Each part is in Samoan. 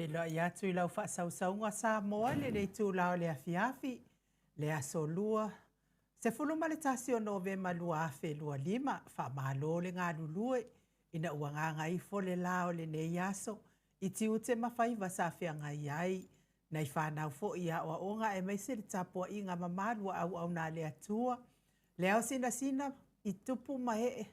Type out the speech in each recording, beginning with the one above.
Faafeiloai atu i lau faasausauga Samoa i lenei itula o le afiafi, le aso Lua, 11 o Novema 2025. Faamalo le galulue ina ua gagaifo le la o lenei aso i tiute ma faiva sa feagai ai nai fanau foi i aoaoga aemaise le tapuaiga mamalu a auauna a le Atua, le ao sinasina i tupu ma ee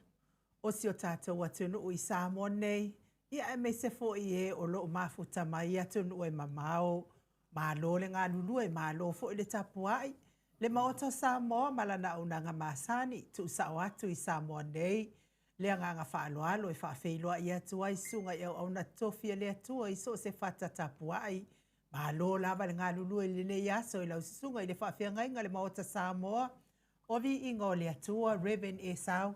o si o tatou atunuu i Samoa nei, ia aemaise foi e o lo o mafuta mai i atunuu e mamao. Malo le galulue, malo foi le tapuai, le Maota o Samoa ma lana auaunaga masani, tuusao atu i Samoa nei le agaga faaaloalo e faafeiloai atu ai susuga i auauna totofi a le Atua i so o se fata tapuai. Malo lava le galulue i lenei aso i lau susuga i le faafeagaiga le Maota Samoa o Viiga o le Atua, Reverend Esau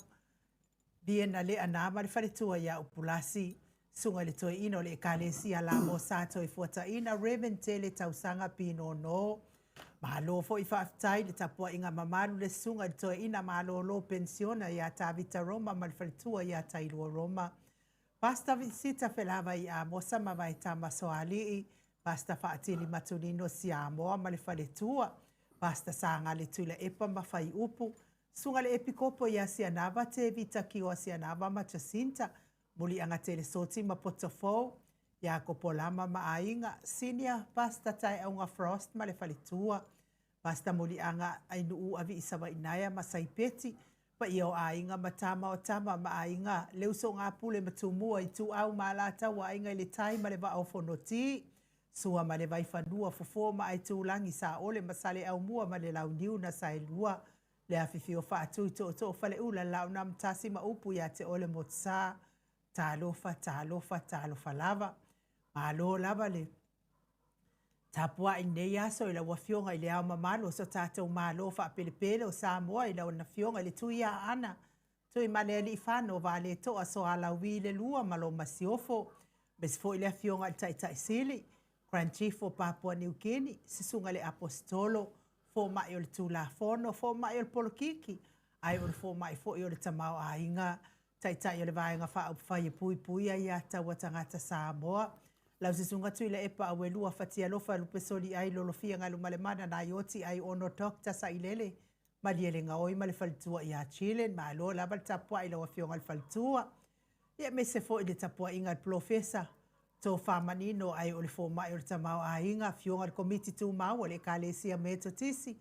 Viena Leaana ma le faletua ia Upulasi, susuga i le toeaina o le Ekalesia Lamo Sa Toefuataiga, Reverend Tele Tausaga Pinono. Malo foi faafetai i le tapuaiga mamalu le susuga i le toeaina malolo penisiona ia Tavita Roma ma le faletua ia Tailua Roma. Pastor Visita Felavai Amosa ma Vaetama Soalii, Pastor Faatili Matulino Siamoa ma le faletua, Pastor Sagale Tuilaepa ma Faiupu, Susuga le Epikopo ia Sianava Tevita Kioa Sianava ma Jacinta, Muliaga Telesoti ma Potofou, Iakopo Lama ma Aiga, Senior Pastor Taeauga Frost ma le faletua, Pastor Muliaga Ainuu Aviisavainaea ma Saipeti, paia o aiga ma tama o tama ma aiga, le usogapule ma Tumua, Ituau ma Alataua, Aiga i le Tai ma le Vaa o Fonoti, Sua ma le Vaifanua, Fofo ma Aitulagi, Saole ma Saleaaumua ma le Launiu na Saelua, le afifio o Faatui Tootoo Faleula, le Laaunaamotasi ma upu ia te oe le Motusa. Talofa, talofa, talofa lava. Malo lava le tapuai i lenei aso i lau Afioga i le Ao Mamalu o so tatou Malo faapelepele o Samoa i lau Afioga i le Tuiaana Tuimalealiifano Vaaletoa Sualauvi le Lua ma lo Masiofo, aemaise foi le Afioga i le Taitai Sili, Grand Chief o Papua New Guinea, Susuga i le Aposetolo, Fomai o le Tulafono, Fomai o le Polokiki, ae o le Fomai foi o le Tamaoaiga, Taitai o le Vaega Faaupufai e Puipuia Aia Tatau a Tagata Samoa, lau Susuga Tuilaepa Auelua Fatialofa Lupesoliai Lolofia Galumalemana Naioti Aiono Dr. Sailele Malielegaoi ma le faletua ia Chilin. Malo lava le tapuai i lau Afioga i le faletua. Ia aemaise foi le tapuaiga a le Polofesa Tofa Manino ae o le fomai o le tamaoaiga, afioga i le Komiti Tumau a le Ekalesia Metotisi,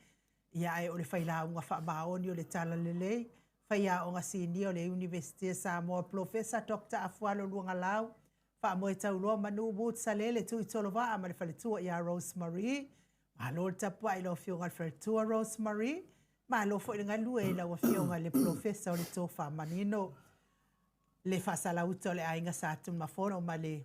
ia ae o le failauga faamaoni o le Talalelei, faiaoga sinia o le Iunivesite Samoa, Polofesa Dr. Afualo Luagalau, Faamoetauloa Manu Woods Salele Tuitolovaa ma le faletua ia Rose Marie. Malo le tapuai i lau Afioga i le faletua Rose Marie. Malo foi le galue i lau Afioga i le Polofesa o le Tofa Manino. Le faasalauta o le aiga Sa Tunumafono ma le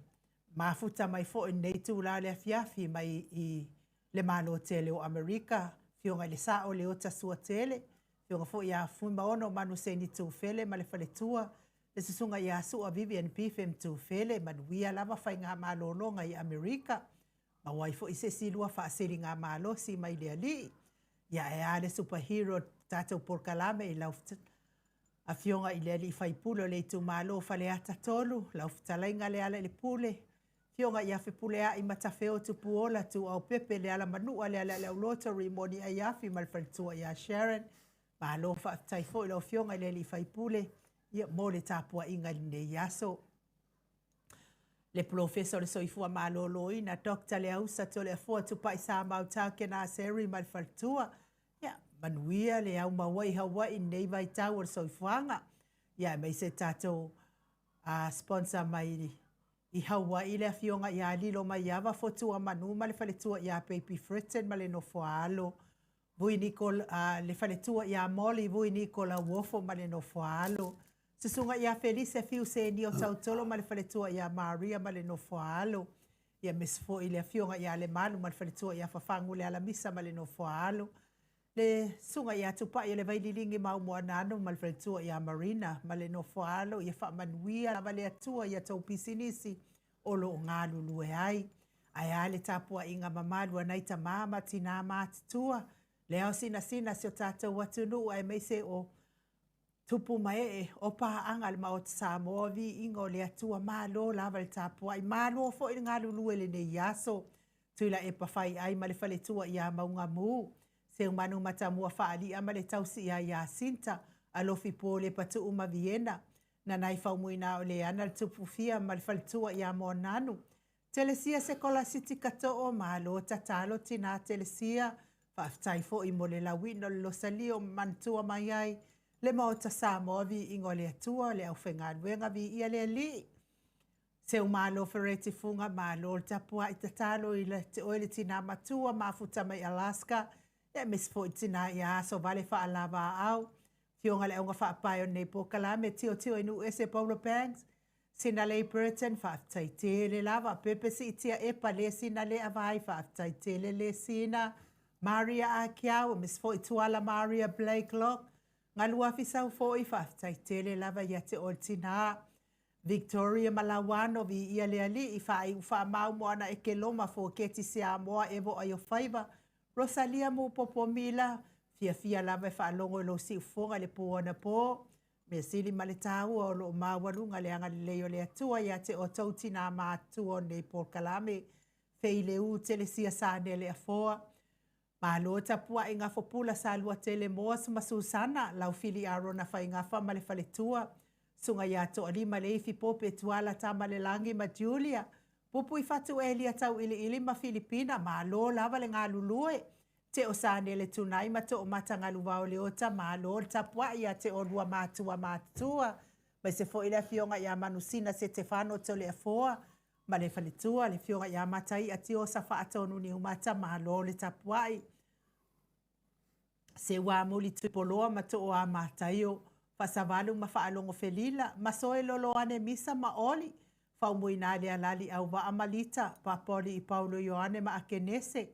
mafuta mai foi i lenei itula o le afiafi mai i le Malo tele o Amerika, Afioga i le Sao Leota Suatele, Afioga foi ia Fuimaono Manuseni Tufele ma le faletua, le Susuga ia Sua Vivian Bifem Tufele. Manuia lava faigamalologa i Amerika, maua ai foi se isi lua faasiligamalosi mai le Alii. Ia ae a le superhero tatou polokalame i lau Afioga i le Alii Faipule o le itumalo o Faleata 3, lau fetalaiga Lealailepule, Afioga ia Fepuleai Matafeo Tupuola Tuuaupepe Lealamanua Lealealeauloto Rimoni Aiafi ma le faletua ia Sharon. Malo faafetai foi lau Afioga i le Alii Faipule ia mo le tapuaiga i lenei aso. Le Polofesa o le Soifua Maloloina, Dr. Leausa Toleafoa Tupai Samau Takena Seri ma le faletua. Ia, manuia le aumau ai i Hawaii i lenei vaitau o le soifuaga. Ia, aemaise tatou sponsor mai i Hawaii le afioga ia Lilo Maiava Fotua Manu ma le faletua ia Baby Fritton ma le nofoaalo. Vui Nicol, le faletua ia Molly Vui Nicola Uofo ma le nofoaalo. Susuga ia Felise Fiuseni o Tautolo ma le faletua ia Maria ma le nofoaalo. Ia aemaise foi le afioga ia Lemalu ma le faletua ia Fafagu le Alamisa ma le nofoaalo. Le susuga ia Tupai o le Vaililigi Maumuanano ma le faletua ia Marina ma le nofoaalo. Ia faamanuia lava le Atua i a tou pisinisi o lo o galulue ai. Ae a le tapuaiga mamalu a nai tamā ma tinā matutua, le ao sinasina si o tatou atunuu aemaise o Tupu ma ee o paaga a le Maota Samoa, viiga o le Atua, malo lava le tapuai, malo foi le galulue i lenei aso. Tuilaepa Faiai ma le faletua ia Maugamu, Seumanu Matamua Faalia ma le tausi ia Iasinta, Alofi Po Lepatuu ma Viena, Nanai Faumuina o Leana le Tupufia ma le faletua ia Moananu, Telesia Sekolasiti Kato'o, malo tatalo tinā Telesia, faafetai foi mo le lauina o le losalio ma manatua mai ai le Maota Samoa, viiga o le Atua, le aufaigaluega, viia le Alii. Seumalo Fereti Fuga, malo le tapuai tatalo i te oe le tinā matua mafuta mai Alaska, aemaise foi tinā ia Aso Vale Faalavaau, Afioga le Auga Faapae o lenei polokalame, Tilotilo i nuu ese Paula Banks, Sinalei Burton, faafetai tele lava, Pepe Siitia Epa, le Sinale Avai, faafetai tele le Sina, Maria Akiau, aemaise foi Tuala Maria Blakelock, Galuafi Sau foi, faafetai tele lava ia te oe le tinā, Victoria Malauano, viia le Alii, faaiu faamau Moana Ekeloma, Foketi Siamoa, Evo Aiofaiva, Rosalia Mupopo Mila, fiafia lava e faalogo i lou siufofoga i le po anapo, mea sili ma le tāua o loo maualuga le agalelei o le Atua ia te outou tinā matutua o lenei polokalame, Feileu Telesia Sanele Afoa, malo tapuai Gafopula Saluatele Moas ma Susana, Laufili Arona Faigafa ma le faletua, Susuga ia Toalima Leifi Pope Tuala Tamalelagi ma Julia, Pupu i Fatu Elia Tauiliili ma Filipina, malo lava le galulue, Teo Sanele Tunai ma Toomata Galuvao Leota, malo le tapuai ia te oulua matua matutua, aemaise foi le afioga ia Manusina Setefano Toleafoa ma le faletua, le afioga ia Mataia Tiosa Faatonu Niumata, malo le tapuai. Seuamuli Tuipoloa ma Tooa Mataio, Faasavalu ma Faalogo Felila, Masoe Loloane Misa ma Oli, Faumuina le Alali Auvaa ma Lita, Papoli i Paulo Ioane ma Akenese,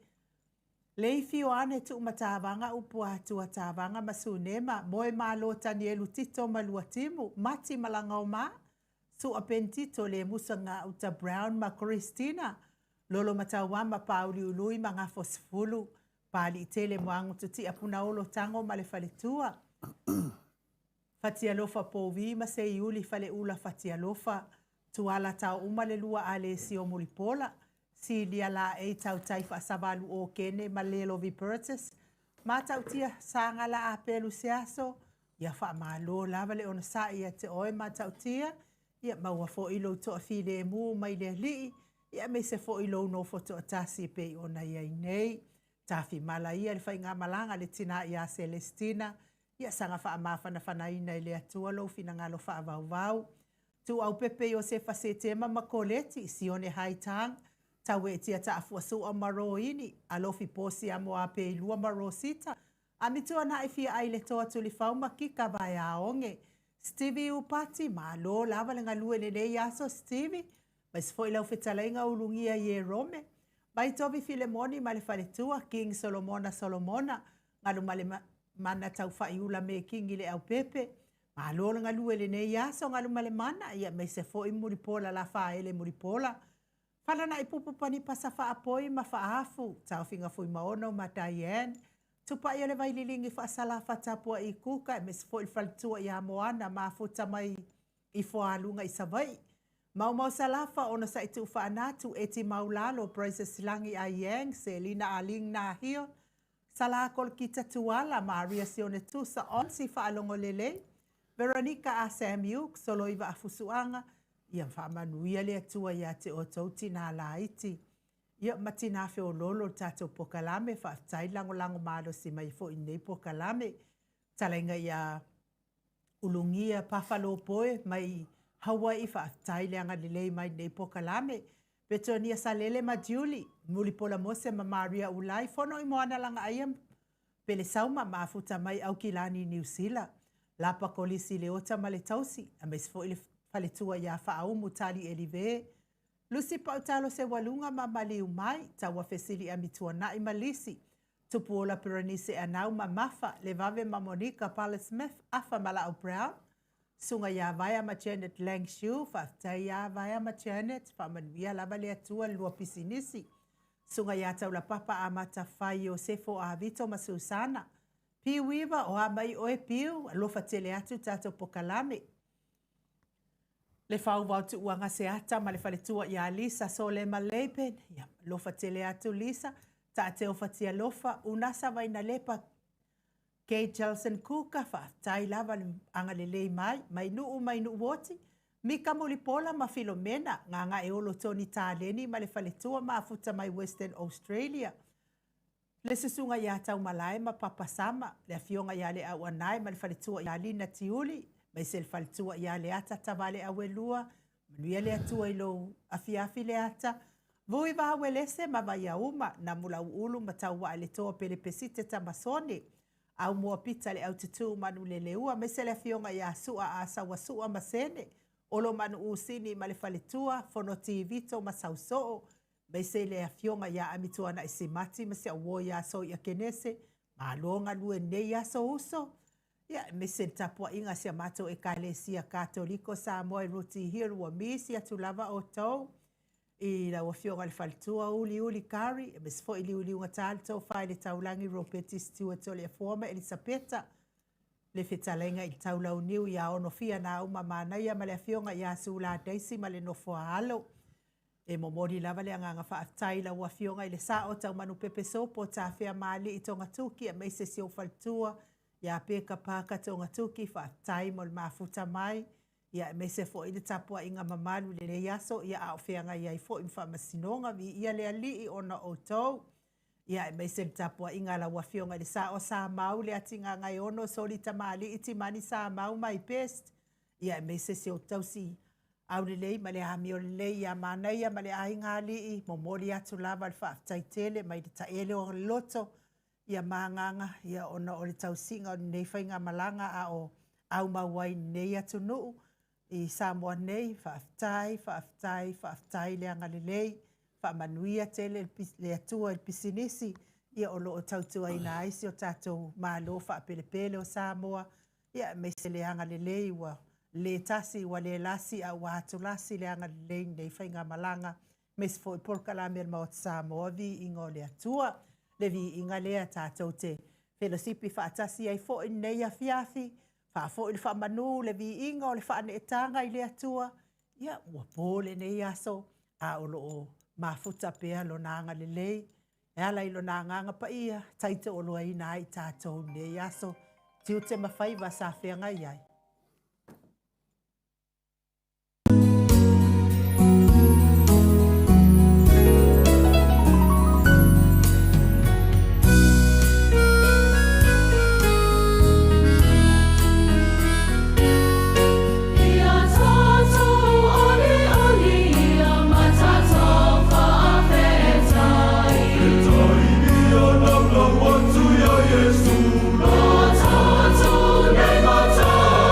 Leifi Ioane Tuumatavaga Upu Atua Tavaga ma Sunema, Moe Malo Tanielu Tito ma Luatimu, Mati Malagaoma, Sua Pentito le Musa Gauta Brown ma Christina, Lolo Matauama Pauliului ma Gafosefulu, Paliitele Moagu Tutia Punaolo Tago ma le faletua, Fatialofa Povi ma Seiuli Faleula Fatialofa, Tuala Taouma le lua Alesio Mulipola, Silia Laei Tautai Faasavalu o Kene ma Lelo Vipertus, Matautia Sagala Apelu Seaso, ia faamalo lava le onosai ia te oe Matautia, ia maua foi lou toafilemu mai le Alii, ia aemaise foi lou nofo toatasi e pei ona i ai nei. Tafimala ia le faigamalaga le tinā ia Celestina, ia saga faamafanafanaina e le Atua lou finagalo faavauvau. Tuuaupepe Iosefa Setema ma Koleti, Sione Haitang, Taueetia Taafuasua ma Roini, Alofi Posi Amoa Peilua ma Rosita, Amituanai Fia ai le Toa Tulifau ma Kika Vaeaoge, Stevie Upati, malo lava le galue i lenei aso Stevie, aemaise foi lau fetalaiga Ulugia Ierome, Vaitovi Filemoni ma le faletua, King Solomona Solomona, Galumalemana Taufaiula Mekingi le Aupepe, malo le galue i lenei aso Galumalemana, ia aemaise foi Mulipola Lafaele Mulipola, Falanai Pupu Panipasa Faapoi ma Faafu, Taofiga Fuimaono ma Diane, Tupai o le Vaililigi Faasalafa Tapuai Kuka, aemaise foi le faletua ia Moana mafuta mai i Foaluga i Savaii, Maumau Salafa ona sa'i Tuufaanatu, Eti Maulalo, Princess Lagi Aiang, Selina Aling Nahio, Sala Kolokita Tuala, Maria Sione Tusa, Onsi Faalogo Lelei, Veronica A. Samuel, Soloiva Afusuaga, ia faamanuia le Atua ia te outou tinā laiti, ia ma tinā feoloolo o le tatou polokalame, faafetai le lagolago malosi mai foi i lenei polokalame. Talaiga ia Ulugia Pafalopoe mai Hawaii, faafetai le agalelei mai i lenei polokalame. Petonia Salele ma Julie, Mulipola Mose ma Maria Ulai, Fono i Moana Lagaaia, Pelesauma mafuta mai Aukilani Niu Sila, Lapa Kolisi Leota ma le tausi, aemaise foi le faletua ia Faaumu Tali Elive, Lusi Pautalo Seualuga ma Maliu Mai, Taua Fesili Amituanai ma Lisi, Tupuola Perenise Anau ma Mafa, Levave ma Monica Pala Smith, Afa Malao Brown, Susuga ia Vaea ma Janet Langshu, faafetai ia Vaea ma Janet, faamanuia lava le Atua i le lua pisinisi. Susuga ia Taulapapa Amata Fai Iosefo Avito ma Susana, Piu Iva, o a mai oe Piu, alofa tele atu i tatou pokalame. Le fauvao tuuaga Seata ma le faletua ia Lisa Solema Laban, ia, alofa tele atu Lisa, Taateo Fatialofa, Unasa Vainalepa, Kay Jelson Kuka, faafetai lava le agalelei mai, mai Nuu mai Nuuoti, Mika Mulipola ma Filomena, Gagaeolo Tony Taleni ma le faletua mafuta mai Western Australia, Le Susuga ia Taumalae ma Papa Sama, le Afioga ia Leauanae ma le faletua ia Lina Tiuli, aemaise le faletua ia Leata Tavale Auelua, manuia le Atua i lou afiafi Leata, Vui Vauelese ma Vaiauma, Namulauulu ma Tauwaaletoa Pelepesite Tamasone, Aumua Pita le Aututu Manuleleua, aemaise le Afioga ia Sua Asaua Sua Masene, Olo Manuusini ma le faletua, Fonoti Vito ma Sausoo, aemaise le Afioga ia Amituanai Simati ma si au uo ia Soia Kenese, malo galue i lenei aso uso. Ia, aemaise le tapuaiga a si a matou Ekalesia Katoliko Samoa i Rooty Hill, ua misi atu lava outou i lau Afioga i le Faletua Uliuli Kari, aemaise foi Liuliugata le Tofa i le Taulagi Ropeti Stewart Toleafoa ma Elisapeta, le fetalaiga i le Taulauniu ia Onofia Nauma Manaia ma le Afioga ia Sula Daisy ma le Nofoaalo. E momoli lava le agaga faafetai i lau Afioga i le Sao Taumanupepe Sopo Tafea Maali'i Togatuki aemaise si ou faletua ia Peka Parker Togatuki, faafetai mo le mafuta mai, ia aemaise foi le tapuaiga mamalu i lenei aso, ia a o feagai ai foi ma faamasinoga, viia le Alii ona o outou. Ia aemaise le tapuaiga a lau Afioga i le Sao Samau Leatigagaeono Soli Tamalii Timani Samau my best, ia aemaise si ou tausi aulelei ma le amio lelei ia Manaia ma le aiga alii, momoli atu lava le faafetai tele mai le taele o le loto ia ma agaga, ia ona o le tausiga o lenei faigamalaga a o aumau ai i lenei atunuu i Samoa nei. Faafetai, faafetai, faafetai le agalelei, faamanuia tele le Atua i le pisinisi ia o lo o tautuaina ai si o tatou Malo faapelepele o Samoa, ia aemaise le agalelei ua le tasi ua le lasi a ua atulasi le agalelei i lenei faigamalaga, aemaise foi polokalame a le Maota Samoa, viiga o le Atua. Le viiga lea tatou te felosipi faatasi ai foi lenei afiafi, faafoi le faamanu le viiga o le faaneetaga i le Atua, ia ua po lenei aso a o lo o mafuta pea lona agalelei e ala i lona agaga paia taitoaloaina ai tatou i lenei aso, tiute ma faiva sa feagai ai. Ia tatou aliali ia ma tatou faafetai. Faafetai ia laulau atu ia Iesu. Lo tatou nei matai.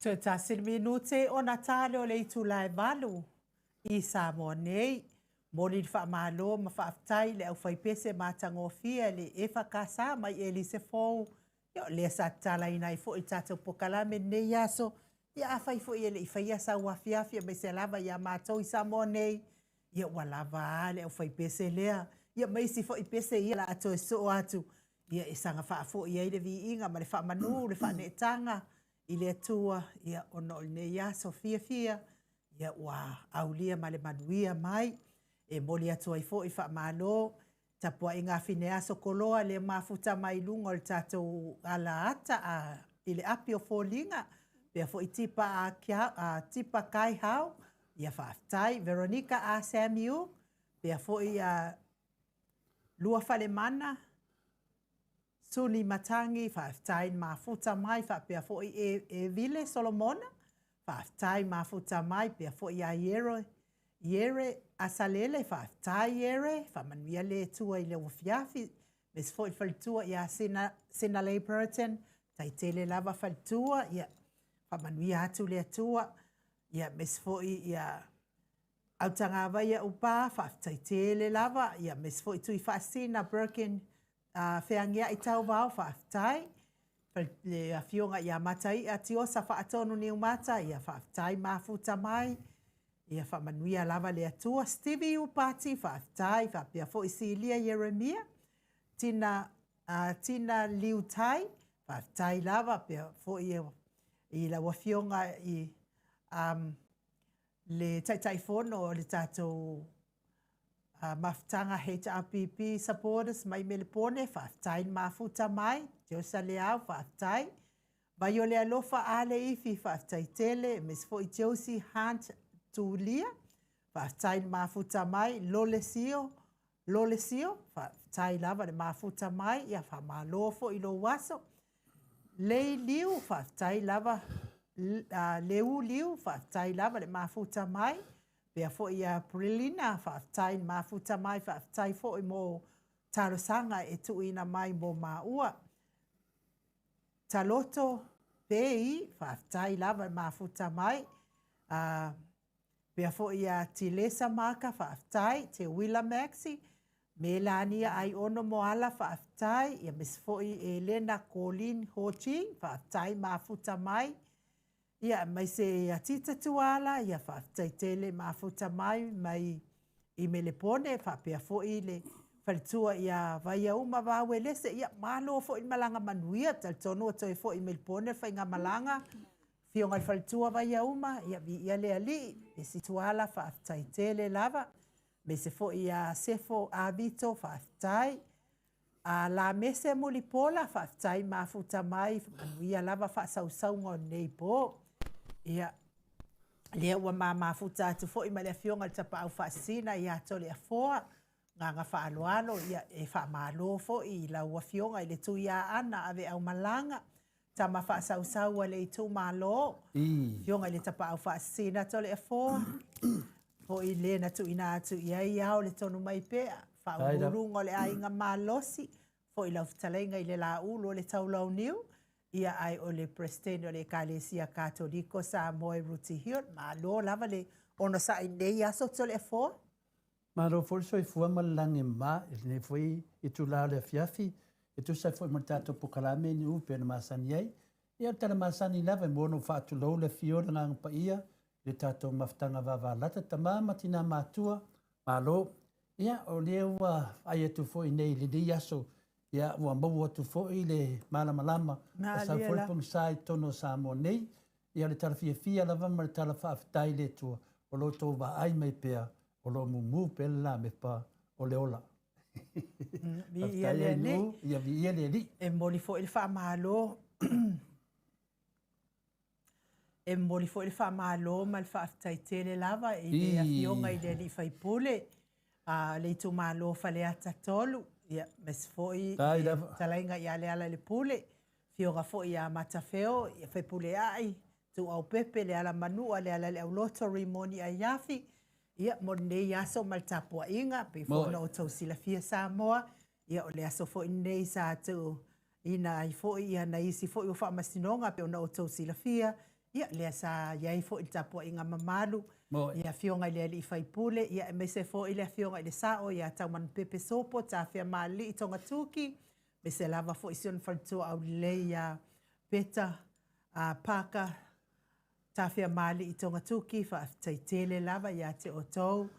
Toe tasi le minute ona ta lea o le itula e 8 i Samoa nei. Momoli le faamalo ma faafetai i le aufaipese matagofie a le EFKS mai Elise Fou, ia o lea sa tatalaina ai foi le tatou polokalame i lenei aso. Ia afai foi e le i faia sau afiafi aemaise lava ia matou i Samoa nei, ia ua lava a le aufaipese lea, ia ma isi foi pese ia o le a toe soo atu, ia e saga faafoi ai le viiga ma le faamanu, le faaneetaga i le Atua, ia ona o lenei aso fiafia, ia ua aulia ma le manuia mai. E momoli atu ai foi faamalo tapuaiga a Finea Sokoloa lea mafuta mai luga o le tatou alaata a, i le api o foliga, pea foi Tipa a, kia, a Tipa Kaihau, ia faafetai Veronica a Samuel, pea foi a Luafalemana, Suni Matangi, faafetai le mafuta mai, faapea foi e, Evile Solomona, faafetai mafuta mai, pea foi ia Iero, Iere Asalele, faafetai Iere, faamanuia le Atua i lau afiafi, aemaise foi le faletua ia Sina, Sinalei Burton, tai tele lava faletua, ia, faamanuia atu le Atua, ia, aemaise foi ia Autagavaia Upa, faafetai tele lava, ia, aemaise foi Tuifaasisina Birkin, Feagiai Tauvao, faafetai. Le Afioga ia Mataia Tiosa Faatonu Niumata, ia faafetai mafuta mai. Ia faamanuia lava le Atua. Stevie Upati, faafetai. Faapea foi Silia Ieremia, Tina, Tina Liutai, faafetai lava. Pea foi i lau Afioga i le Taitaifono o le tatou Mafutaga HRPP supporters mai Melepone, faafetai le mafuta mai, Josa Leao, faafetai. Vai o le alofa a le ifi, faafetai tele, aemaise foi Josie Hunt Tulia, faafetai le mafuta mai, Lole Sio, Lole Sio, faafetai lava le mafuta mai, ia faamalo foi i lou aso. Lei Liu, faafetai lava, Leu Liu, faafetai lava le mafuta mai. Pea foi ia Prilina, faafetai le mafuta mai, faafetai foi mo talosaga e tuuina mai mo maua. Taloto Pei, faafetai lava le mafuta mai. Pea foi ia Tilesa Maka, faafetai. Te Wila Maxi, Melania Aiono Moala, faafetai. Ia aemaise foi Elena Colin Ho Ching, faafetai mafuta mai. Ia, aemaise ia Tita Tuala, ia faafetai tele mafuta mai mai i Melepone, faapea foi le faletua ia Vaiauma Vauelese. Ia, malo foi le malaga manuia, talitonu ua toe foi i Melepone le faigamalaga. Afioga i le faletua Vaiauma, ia viia le Alii. Esi Tuala, faafetai tele lava. Aemaise foi ia Sefo Avito, faafetai. A Lamese Mulipola, faafetai mafuta mai, manuia lava faasausauga o lenei po. Ia, lea ua ma mafuta atu foi ma le Afioga i le Tapaau Faasisina ia Toleafoa, agaga faaaloalo, ia, e faamalo foi i lau Afioga i le Tuiaana Aveaumalaga, tama faasausau a le itumalo, Afioga i le Tapaau Faasisina Toleafoa, foi le na tuuina atu i ai ao le tonu mai pea, faauluuluga o le aiga malosi, foi lau fetalaiga i le Laulu o le Taulauniu, ia ae o le Peresetene o le Ekalesia Katoliko Samoa i Ruti Hill. Malo lava le onosai i lenei aso Toleafoa. Malo foi le soifua ma le lagi e mama i lenei foi itula o le afiafi e tusa ai foi ma le tatou polokalame ni upu e pei ona masani ai. Ia o le tala masani lava e mua ona ou faatulou le afio o le Agaga Paia i le tatou mafutaga vavalata, tama ma tina matua, malo. Ia o lea ua vaai atu foi nei i lenei aso, ia ua maua atu foi le malamalama, ua sau foi le pogisa i totonu o Samoa nei. Ia o le tala fiafia lava ma le tala faafetai i le Atua o lo outou vaai mai pea o lo o mumu pea le lamepa o le ola. Viia le Alii. Ia viia le Alii. E momoli foi le faamalo E momoli foi le faamalo ma le faafetai tele lava i le Afioga i le Alii Faipule a le itumalo o Faleata 3, ia, aemaise foi le fetalaiga ia Lealailepule, Afioga foi ia Matafeo, ia Fepuleai, Ituau Pepe, Lealamanua, Lealaileauloto, Rimoni Aiafi, ia, mo lenei aso ma le tapuaiga, pei foi ona outou silafia Samoa, ia, o le aso foi lenei sa tuuina ai foi ia nai isi foi o faamasinoga, pei ona outou silafia, Ia, lea sa i ai foi le tapuaiga mamalu i Afioga i le Alii Faipule, ia aemaise foi le Afioga i le Sao ia Taumanupepe Sopo Tafeamaalii Togatuki, aemaise lava foi si ona faletua aulelei ia Peta Parker Tafeamaalii Togatuki, faafetai tele lava ia te outou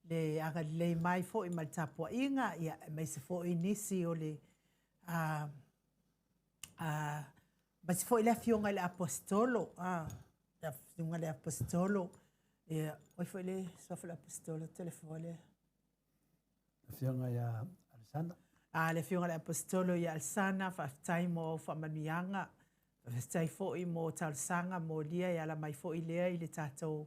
le agalelei mai foi ma le tapuaiga, ia aemaise foi nisi o le aemaise foi le Afioga i le Aposetolo, le Afioga i le Aposetolo, ia, o ai foi le suafa o le Aposetolo Toleafoa lea? Afioga ia Alesana. A, le Afioga i le Aposetolo ia Alesana, faafetai mo au faamanuiaga, faafetai foi mo talosaga molia e ala mai foi lea i le tatou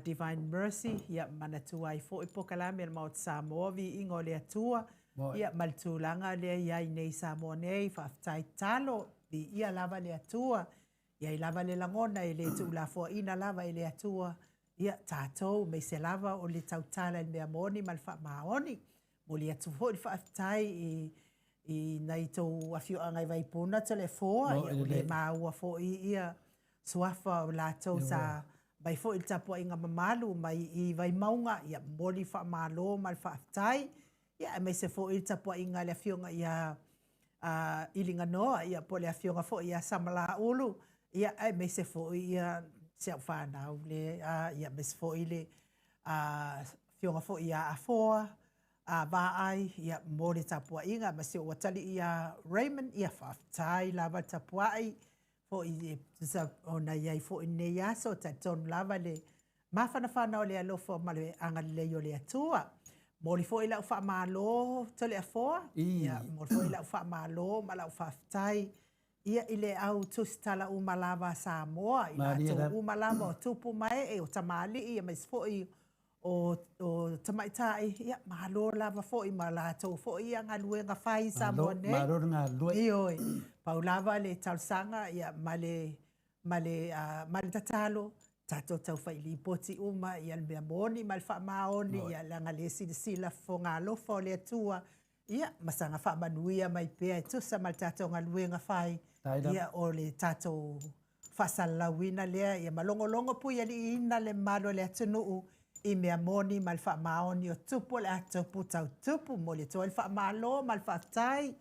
Divine Mercy, ia manatua ai foi polokalame a le Maota Samoa, viiga o le Atua, ia ma le tulaga lea i ai nei i Samoa nei, faafetai tatalo, viia lava le Atua, i ai lava le lagona e le tuulafoaiina lava e le Atua, ia tatou, aemaise lava o le tautala i le mea moni ma le faamaoni. Momoli atu foi le faafetai i i nai tou afioaga i Vaipuna, Toleafoa, ia ua le maua foi ia suafa o latou sa mai foi i le tapuaiga mamalu mai i Vaimauga, ia momoli faamalo ma le faafetai, ia aemaise foi le tapuaiga a le afioga ia Iliganoa, ia po o le afioga foi ia Samalaulu, ia aemaise foi ia si au fanau le, ia aemaise foi le afioga foi ia Afoa, Vaai, ia, mo le tapuaiga ma si ou atalii ia Raymond, ia faafetai lava le tapuai foi e tusa ona i ai foi i lenei aso, talitonu lava le mafanafana o le alofa ma le agalelei o le Atua. Momoli foi lau faamalo Toleafoa, ia, momoli foi lau faamalo ma lau faafetai ia i le au tusitala uma lava a Samoa, i latou uma lava o tupu ma ee, o tamalii aemaise foi o tamaitai, ia, malo lava foi ma latou foi ia galuega fai i Samoa nei. Malo le galulue. Ioe. Pau lava le talosaga ia, ma le, ma le, ma le tatalo, tatou taufai lipoti uma ia le mea moni ma le faamaoni, ia, leaga le silasila fofoga alofa o le Atua, ia, ma saga faamanuia mai pea e tusa ma le tatou galuega fai, ia, o le tatou faasalalauina lea, ia malogologo puialiiina le mamalu o le atunuu i mea moni ma le faamaoni o tupu o le a tupu tau tupu. Momoli atu ai le faamalo ma le faafetai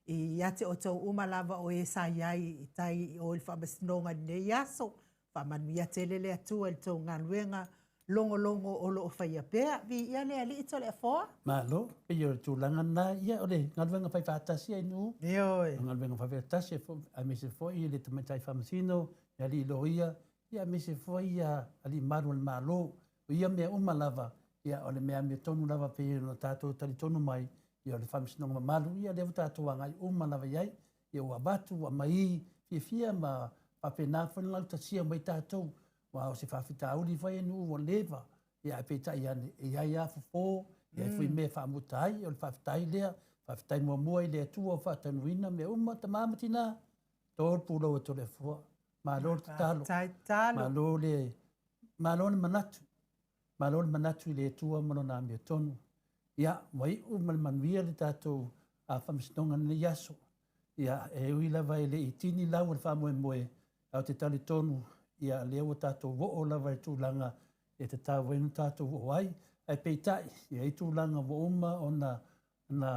ia te outou uma lava o e sa i ai i tai i o i le Faamasinoga i lenei aso. Faamanuia tele le Atua i le tou galuega logologo o lo o faia pea. Viia le Alii Toleafoa. Malo, pei o le tulaga lena, ia o le galuega fai faatasi ai nuu. Ioe. O le galuega fai faatasi aemaise foi le tamaitai faamasino, le alii loia, ia aemaise foi ia alii malu o le Malo. O ia mea uma lava, ia o le mea amiotonu lava pei ona tatou talitonu mai, ia o le faamasinoga mamalu, ia lea ua tatou agai uma lava i ai. Ia ua avatu, ua aumai, fiafia ma faapena foi ona lautasia mai tatou. Aua o se faafitauli foi e nuu ua leva, ia ae peitai ane, e i ai lava fofo, e i ai foi mea e faamuta ai, o le faafetai lea. Faafetai muamua i le Atua ua faataunuuina mea uma, tama ma tina, to le pulou e Toleafoa. Malo le tatalo, malo le, malo le manatu, malo le manatu i le Atua ma Lona amiotonu. Ia, ua iu ma le manuia le tatou faamasinoga i lenei aso. Ia, e ui lava e le i tini lau o le faamoemoe, ae ou te talitonu, ia, lea ua tatou oo lava i le tulaga e tatau ai ona tatou oo ai. Ae peitai, e i ai tulaga ua uma ona na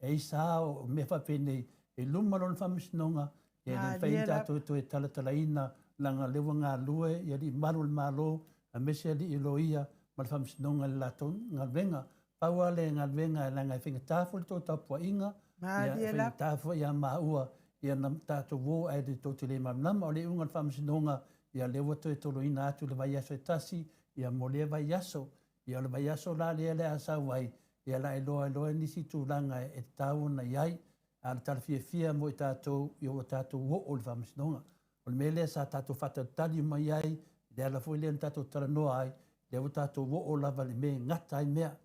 e ai sa o mea faapenei i luma lona faamasinoga, ia e le mafai ona tatou toe talatalaina, leaga o lea ua galulue i alii malu o le Malo, aemaise alii loia ma le faamasinoga i le latou galuega. Pau lava le galuega leaga e faigata foi le tou tapuaiga, ia e faigata foi ia maua ia na tatou o ae le tou te le malamalama. O le iuga o le faamasinoga, ia lea ua toe toloina atu le vaiaso e tasi, ia mo lea vaiaso. Ia o le vaiaso la lea le a sau ai, ia la iloa ai loa nisi tulaga e tatau ona i ai. A o le tala fiafia mo i tatou, ia ua tatou oo i le faamasinoga. O le mea lea sa tatou faatalitali mai ai, le ala foi lea na tatou talanoa ai, lea ua tatou oo lava i le mea e gata ai mea.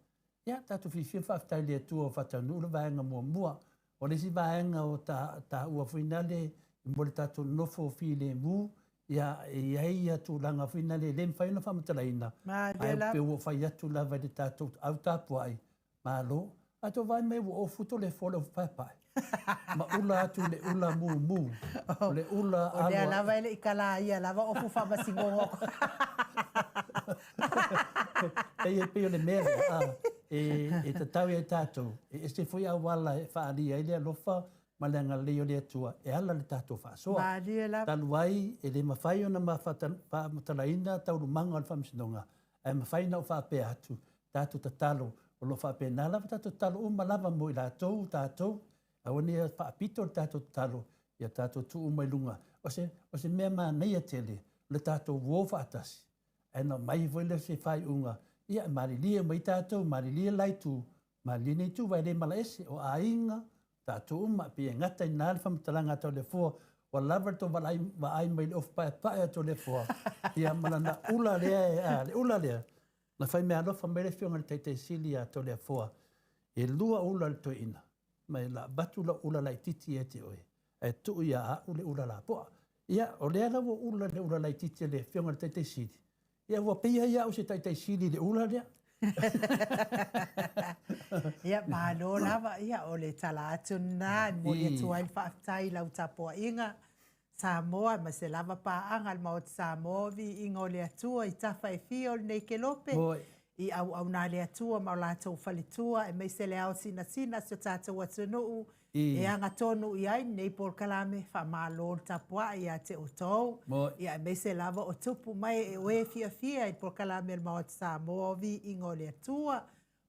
Ia, tatou fiafia ma faafetai i le Atua ua faataunuu le vaega muamua. O le isi vaega o taua foi nale mo le tatou nofo filemu, ia, e i ai ia tulaga foi nale e le mafai ona faamatalaina, ae pei ua fai atu lava i le tatou au tapuai, malo. Ae tou vaai mai ua ofu Toleafoa i le ofu paepae ma ula atu i le ula mumu, o le ula alo. O lea lava e le i kalaia lava ofu faamasinoga. Pei e pei o le mea lea, e tatau ia i tatou, e ese foi auala e faaalia ai le alofa ma le agalelei o le Atua e ala i le tatou faasoa. Malie lava. Talu ai e le mafai ona ma faamatalaina taualumaga o le faamasinoga, ae mafai ona ou faapea atu, tatou tatalo, o lo o faapena lava tatou tatalo uma lava mo i latou, tatou, aua ne i faapito le tatou tatalo, ia tatou tuu uma i luga. O se, o se mea manaia tele, o le tatou uo faatasi, ae na aumai foi lea o se faaiuga, ia malilie uma ai tatou, malilie le la itu, malilie lenei itu, aua e le malaese, o aiga, tatou uma, pei e gata i ina le faamatalaga a Toleafoa, ua lava le tou vaai mai i le ofu paepae a Toleafoa, ia ma lana ula lea, le ula lea, na fai meaalofa mai le Afioga i le Taitai Sili ia Toleafoa, e lua ula a le toeaina, ma o le a avatu lau ula laitiiti ia te oe, ae tuu ia au le ula lapoa. Ia, o lea la ua ula le ula laitiiti a le Afioga i le Taitai Sili, ia ua pei ai au o se Taitai Sili i le ula lea. Ia, malo lava. Ia, o le tala atu lena e momoli atu ai le faafetai i lau tapuaiga Samoa aemaise lava paaga a le Maota Samoa, viiga o le Atua i tafa e fia o lenei kelope, i auauna a le Atua ma o latou faletua, aemaise le ao sinasina o si o tatou atunuu e agatonu i ai lenei polokalame. Faamalo le tapuai ia te outou, ia aemaise lava o tupu ma ee o e fiafia i le polokalame a le Maota Samoa, viiga o le Atua.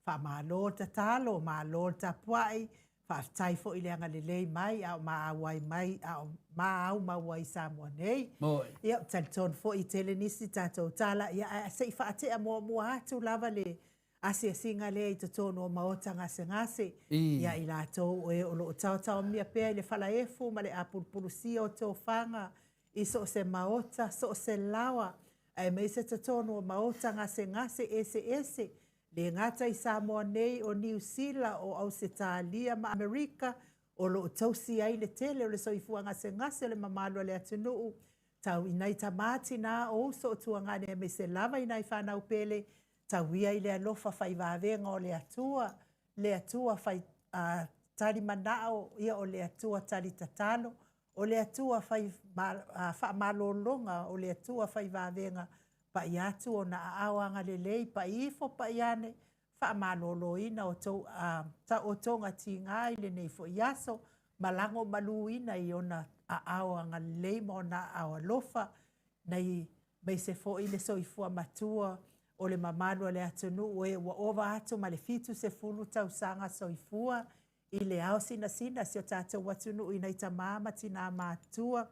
Faamalo le tatalo, malo le tapuai, faafetai foi i le agalelei mai a o ma auai mai, a o ma aumau ai i Samoa nei. Ia, ou te talitonu foi e tele nisi tatou tala, ia ae se i faatea muamua atu lava le asiasiga lea i totonu o maota gasegase, ia i latou o e o lo o taotaomia pea i le falaefu ma le apulupulusia o tofaga i so o se maota, so o se laoa, aemaise totonu o maota gasegase eseese, le gata i Samoa nei, o Niu Sila, o Ausetalia ma Amerika, o lo o tausi ai le tele o le soifua gasegase o le mamalu o le atunuu, tau i nai tama, tina, o uso, o tuagane aemaise lava i nai fanau pele, tau ia i le alofa fai vavega o le Atua, le Atua fai tali manao, ia o le Atua tali tatalo, O le Atua fai faamalologa, o le Atua fai vavega, pai atu ona aao agalelei, pai ifo pai ane, faamaloloina outou taotoga tiga i lenei foi aso, ma lagomaluina i ona aao agalelei ma ona aao alofa, nei aemaise foi le soifua matua o le mamalu o le atunuu e ua ova atu ma le 70 tausaga soifua i le ao sinasina si o tatou atunuu i nai tama ma tinā matutua,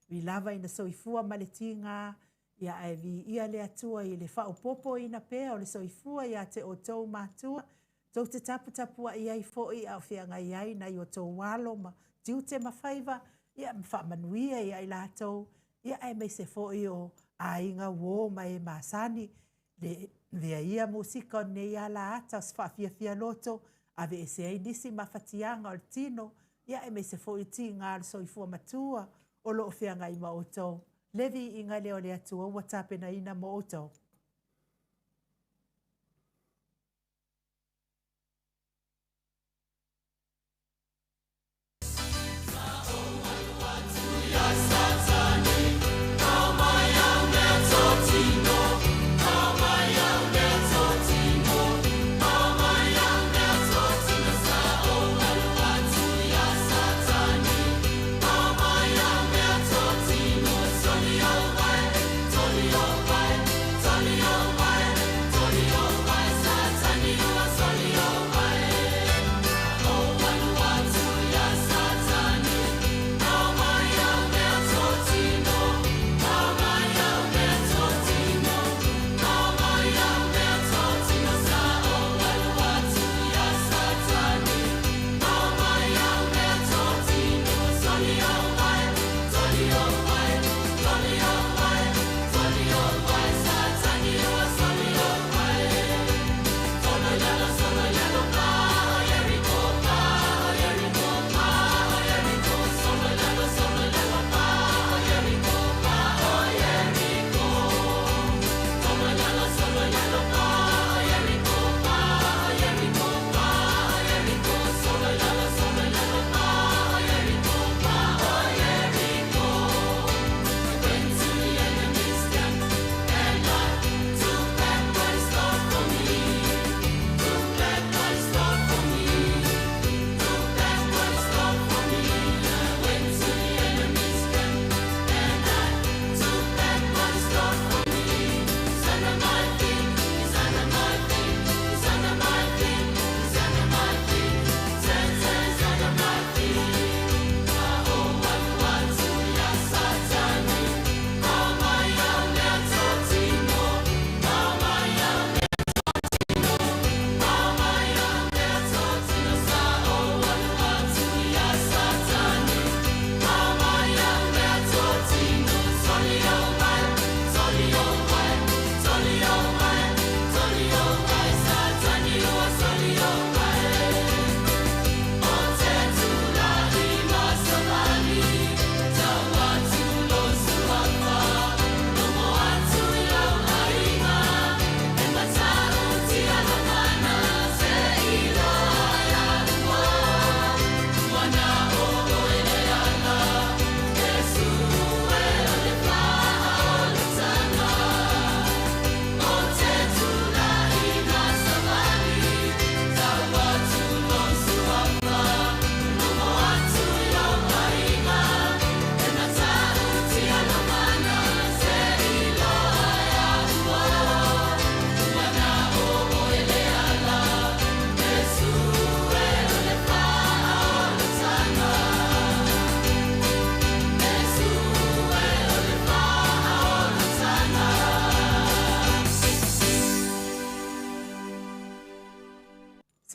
ui lava ina soifua ma le tiga, ia ae viia le Atua i le faaopoopoina pea o le soifua ia te outou matua, tou te taputapuai ai foi a o feagai ai nai o outou alo ma tiute ma faiva, ia ma faamanuia ia i latou, ia aemaise foi o aiga uo ma e masani, Le vea ia musika o lenei ala ata o se faafiafia loto, aveese ai nisi mafatiaga o le tino, ia aemaise foi tiga o le soifua matua o lo o feagai ma outou. Le viiga lea o le Atua ua tapenaina mo outou.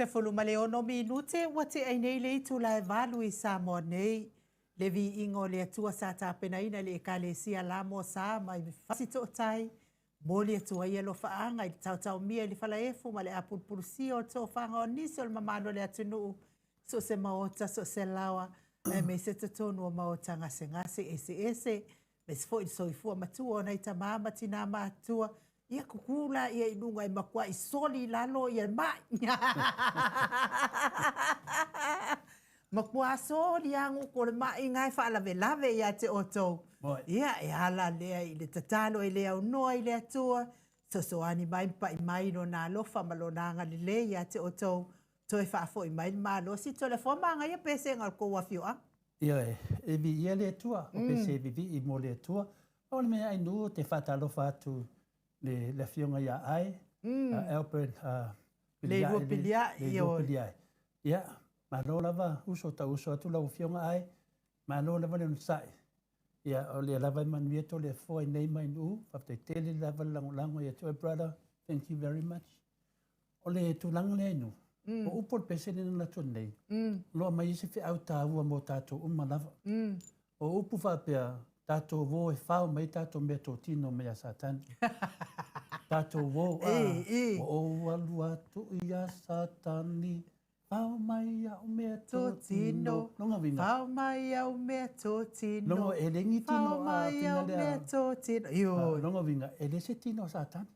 16 minute ua tea ai nei le itula e 8 i Samoa nei. Le viiga o le Atua sa tapenaina e le Ekalesia la mo sa mai Fasitootai, momoli atu ai alofaaga i le taotaomia i le falaefu ma le apulupulusia o le tofaga o nisi o le mamalu o le atunuu, so o se maota, so o se laoa, aemaise totonu o maota gasegase eseese, aemaise foi le soifua matua o nai tamā ma tinā matutua, ia kukū laia i luga e matuai soli i lalo ia ma'i. Matua soli lava gutu o le ma'i na e faalavelave ia te outou. Ia, e ala lea i le tatalo e le aunoa i le Atua, fesoasoani mai ma pai mai Lona alofa ma Lona agalelei ia te outou, toe faafoi mai le malosi, Toleafoa manaia pesega o le tou afioaga. Ioe, e viia le Atua, o pese e vivii mo le Atua. O le mea ainuu ou te faatalofa atu le le afioga ia Ae, Albert Piliae, Piliae, Leilua Piliae. Ia, malo lava uso, tau uso atu lau afioga Ae, malo lava le onosai. Ia, o lea lava e manuia Toleafoa i nei mai nuu, faafetai tele lava le lagolago ia te oe brother, thank you very much. O le tulaga lea inu, o upu o le pese lea na alu atu nei, o lo o aumai ai se feau taua mo tatou uma lava. O upu faapea, tatou o e fao mai tatou meatotino mai ia Satani. Tatou o, a, ua ou alu atu ia Satani, fao mai au meatotino. Lona uiga. Fao mai au meatotino. Lona e le ni tino a Fao mai au meatotino. Ioe. Lona uiga, e le se tino a Satani.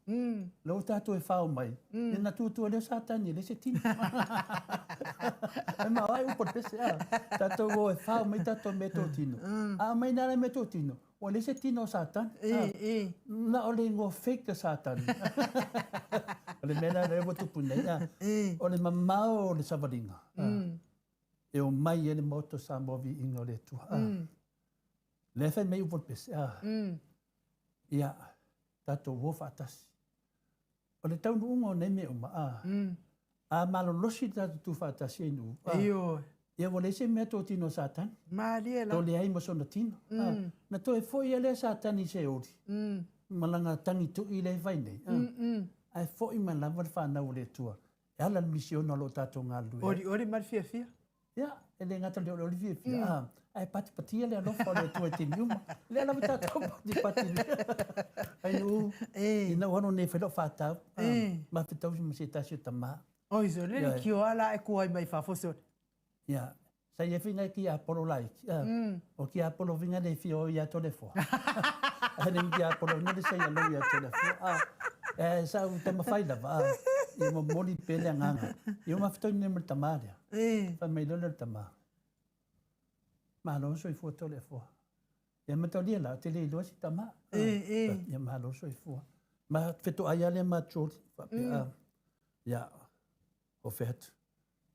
Lea ua tatou e fao mai, ia na tuatua lea o Satani e leai se tino. E mao ai upu o le pese, a. Tatou o e fao mai tatou meatotino. A aumai nā la meatotino, ua leai se tino o Satani. Na o le igoa fake a Satani. O le mea lena lea ua tupu nei, a. O le mamao o le savaliga, e omai ai le Maota o Samoa Viiga o le Atua, a. Lea e fai mai upu o le pese, a. Ia, tatou o faatasi. O le taunuuga o nei mea uma, a, a malolosi le tatou tu faatasi ai nuu, a, Ioe. ia ua leai se mea totino a Satani. Malie la. To leai ma sona tino. A, na toe foi lea Satani i Seoli, ma lana tagi tui lea e fai nei, a, ae foi mai lava le fanau a le Atua e ala i le misiona o lo o tatou galulue ai. Olioli ma le fiafia. Ia, e le gata i le olioli fiafia, a, ae patipatia le alofa o le Atua i taimi uma. Lea lava tatou patipati. Ai nuu, ina ua alu nei fai lau whātau, ma whitau ma se tasi o tamā. Oi, so le le kioa la e kuai mai fafo sole. Ia, sa ia whina ki Apollo laiki. O ki Apollo whina le whio ia Toleafoa. Ai le ki Apollo whina le sa ia lou ia Toleafoa. E sa u tamawhai lava, a, ia momoli pe le anganga. Ia o mawhitau nei ma le tamā lea. Whai mai loa lea le tamā. Malo soifua Toleafoa. Ia mataulia la, te le iloa si tamā. Ia malo soifua. Ma whetoai a lea ma George. Whapea, ia, o whea atu.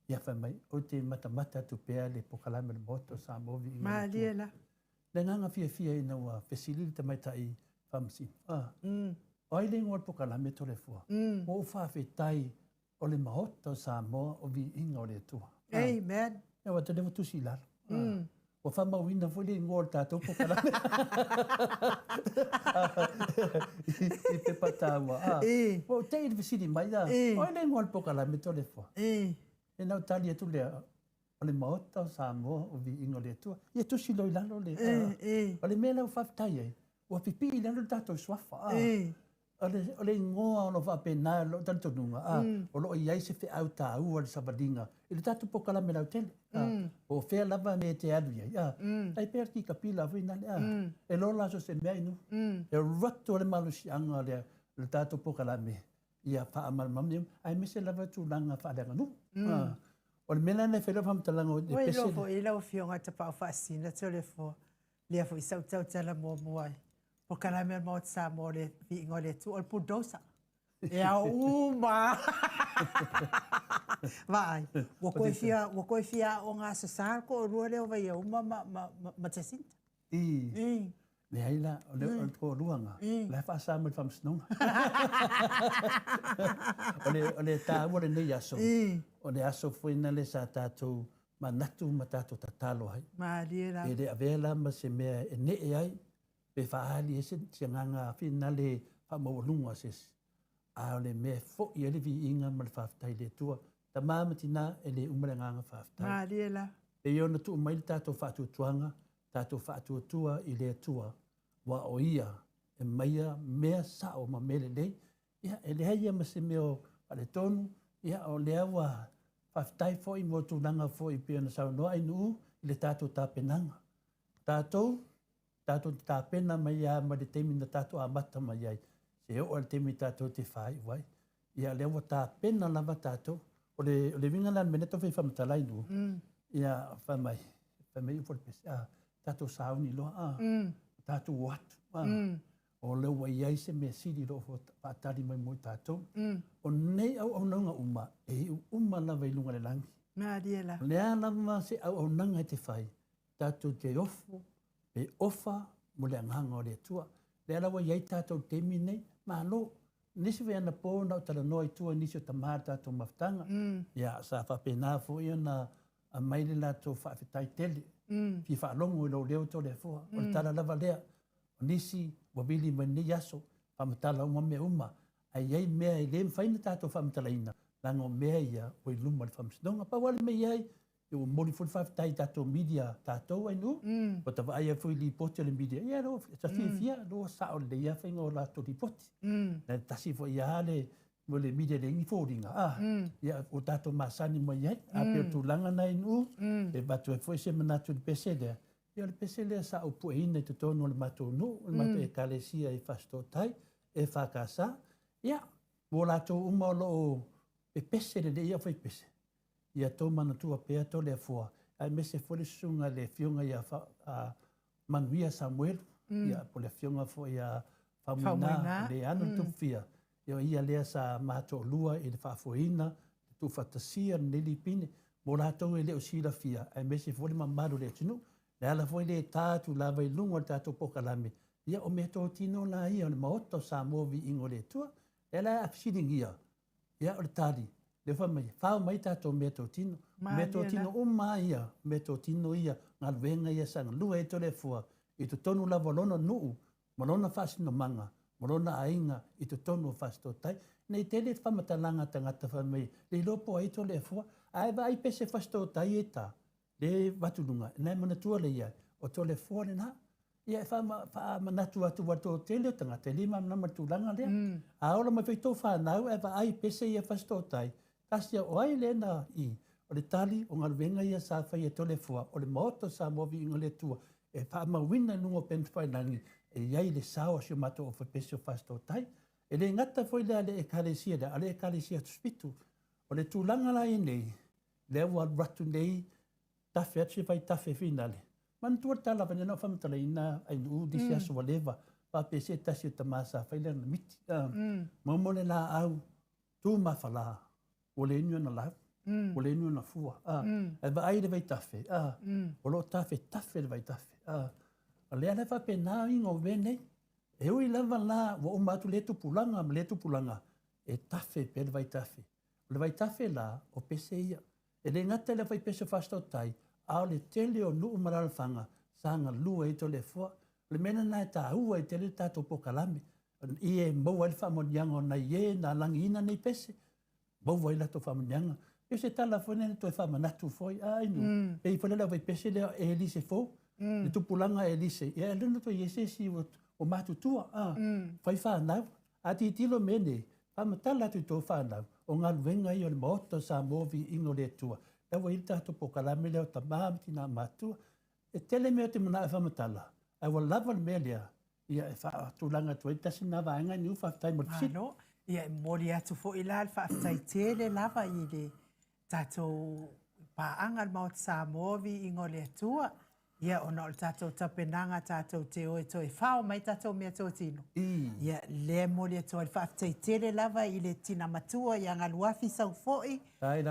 Ia whai mai, o te matamata atu pea le pokalame le Maota o Samoa viiga le Atua. Malie la. Le agaga fiafia ina ua fesili le tamaitai faamasino, a, o ai le igoa o le pokalame Toleafoa? Ua ou faafetai o le Maota o Samoa o viiga o le Atua. Amen. Ia ua tele ua tusi i lalo. Ua faamauina foi le igoa o le tatou pokalame i pepa taua. Ua ou te'i i le fesili mai, o ai le igoa o le pokalame Toleafoa? Ia na ou tali atu lea, o le Maota o Samoa o Viiga o le Atua. Ia tusi loa i lalo le... O le mea lea ua faafetai ai, ua pipii i lalo le tatou suafa. O le, o le igoa o lo o faapena i lou talitonuga, a, o lo o i ai se feau taua i le savaliga i le tatou polokalame lautele, a, po o fea lava mea e te alu i ai, a, tai pea le kikapila foi nale, a, e lola so o se mea inu. E roto le malosiaga o le, le tatou polokalame ia faamalamalama aemaise lava tulaga faaleaganuu. A, o le mea la lena e fai lau faamatalaga o le Ua pese iloa lea. foi lau Afioga Tapaau Faasisina Toleafoa, lea foi sa ou tautala muamua ai. Polokalame a le Maota Samoa o le Viiga o le Atua, o le bulldozer. E ao uma lava. Vaai, ua toe fia, ua toe fia aoga Aso Sa le toalua lea o Vaiauma ma, ma, ma, ma Jacinta. I. Leai la, o le, o le toalua na, la e faasa mai le faamasinoga. O le, o le taua o lenei aso, o le aso foi lena sa tatou manatu ma tatou tatalo ai. Malie la. E le avea la ma se mea e nee ai, pe faaali ai se, se agaga finale faamaualuga o se isi. A o le mea e foi ai le viiga ma le faafetai i le Atua. Tama ma tinā, e le uma le agaga faafetai. Malie la. Pei ona tuu mai le tatou faatuatuaga, tatou faatuatua i le Atua, aua o Ia e maia mea sao ma mea lelei. Ia, e leai ia ma se mea o faaletonu, ia o lea ua faafetai foi mo tulaga foi pei ona saunoa Ainuu i le tatou tapenaga. Tatou, tatou te tapena mai lava mai le taimi na tatou amata mai ai, seia oo lava i le taimi tatou te faaiu ai. Ia lea ua tapena lava tatou. O le, o le uiga la o le mea lea e tau fai faamatala Ainuu, ia fai mai, fai mai upu a le pese, a, tatou sauni loa, a, tatou o atu, a, o lea ua i ai se mea sili o lo o faatali mai mo i tatou. O nei auaunaga uma, e iu uma lava i luga o le lagi. Malie la. O le a lava se auaunaga e te fai, tatou te ofo pe ofa mo le agaga o le Atua. Lea la ua i ai tatou i le taimi lenei, malo. Nisi foi anapo na ou talanoa i tua i nisi o tama o le tatou mafutaga, ia sa faapena foi ona aumai le latou faafetai tele, fia faalogo i lou leo Toleafoa. O le tala lava lea, o nisi ua vili mai lenei aso, faamatala uma mea uma, ae i ai mea e le mafai ona tatou faamatalaina, leaga o mea ia ua i luma o le Faamasinoga. Pau lava le mea i ai, ia ua momoli foi le faafetai i tatou media tatou Ainuu, ua ta vaai ai foi i lipoti a le media, ia e fiafia, ua sao lelei lava faiga o latou lipoti. E tasi foi lava le mo le media e leai ni foliga, a, ia ua tatou masani mai ai. A pei o le tulaga lena Ainuu, e avatu ai foi se manatu i le pese lea, ia o le pese lea sa ou pueina i totonu o le matou nuu, o le matou Ekalesia i Fasitootai, EFKS, ia, mo latou uma o lo o pepese lelei ia faipese, ia tou manatua pea Toleafoa, aemaise foi le susuga i le Afioga ia Manuia Samuelu, ia po o le Afioga foi ia Faumuina, o le ana le Tupufia, ia o ia lea sa ma toalua i le faafoeina, le tuufaatasia lenei lipine, mo latou e le o silafia, aemaise foi le mamalu o le atunuu. O le ala foi lea e ta atu lava i luga o le tatou polokalame, ia o meatotino la ia o le Maota o Samoa Viiga o le Atua. O lea la a fesiligia, Ia, o le tali, lea fai mai, fao mai tatou meatotino. Meatotino uma lava ia, meatotino ia, galuega ia sa galue ai Toleafoa i totonu lava o lona nuu ma lona faasinomaga ma lona aiga i totonu o Fasitootai. Nei tele faamatalaga a tagata fai mai, le iloa po o ai Toleafoa, ae vaai pese Fasitootai e ta, le avatu luga, na e manatua lea ia, o Toleafoa lena. Ia e faamanatu atu ua toatele o tagata e le malamalama i le tulaga lea. A ola mai foi tou fanau ae vaai pese ia Fasitootai, tasi ia, o ai lea na i? O le tali, o galuega ia sa faia e Toleafoa, o le Maota o Samoa Viiga o le Atua, e faamauina i luga o upegatafailagi e i ai le sao o si o matou aufaipese o Fasitootai. E le gata foi lea i le Ekalesia lea, a o le Ekalesia Tusipito. O le tulaga la i ai nei, lea ua alu atu nei tafe atu se vaitafe finale. Manatua le tala vane na faamatalaina Ainuu nisi aso ua leva, faapea se tasi o tama sa fai lana miti. Momo le laau tu mafala, ua le inu ona lau, ua le inu ona fua. Ae vaai i le vaitafe, o lo o tafetafe le vaitafe. O lea la e faapena uiga o mea nei. E ui lava la ua uma atu lea tupulaga ma lea tupulaga, e tafe pea le vaitafe. O le vaitafe la, o pese ia. E le gata i le aufaipese o Fasitootai, a o le tele o nuu ma alaalafaga sa galue ai Toleafoa. O le mea lena e taua ai tele le tatou polokalame, ia e maua ai le faamanuiaga o nai e na lagiina nei pese, maua ai latou faamanuiaga. E pei o se tala foi lea na toe faamanatu foi, a inu, pei foi lea le aufaipese lea o Elise fou, le tupulaga Elise, ia e le toe i ai se isi ua matutua, a, fai fanau. A tilotilo mea nei, faamatala atu i tou fanau, o galuega ia o le Maota o Samoa Viiga o le Atua, la ua i ai le tatou polokalame lea o Tama ma Tina Matutua. E tele mea ou te manao e faamatala, ae ua lava le mea lea, ia e faatulaga atu ai tasi lena vaega Niu, faafetai mo le fesili. Malo. Ia e momoli atu foi la le faafetai tele lava i le tatou paaga a le Maota Samoa Viiga o le Atua, ia ona o le tatou tapenaga tatou te o e toe fao mai tatou meatotino. Ia lea e momoli atu ai le faafetai tele lava i le tina matua ia Galuafi Saufo'i,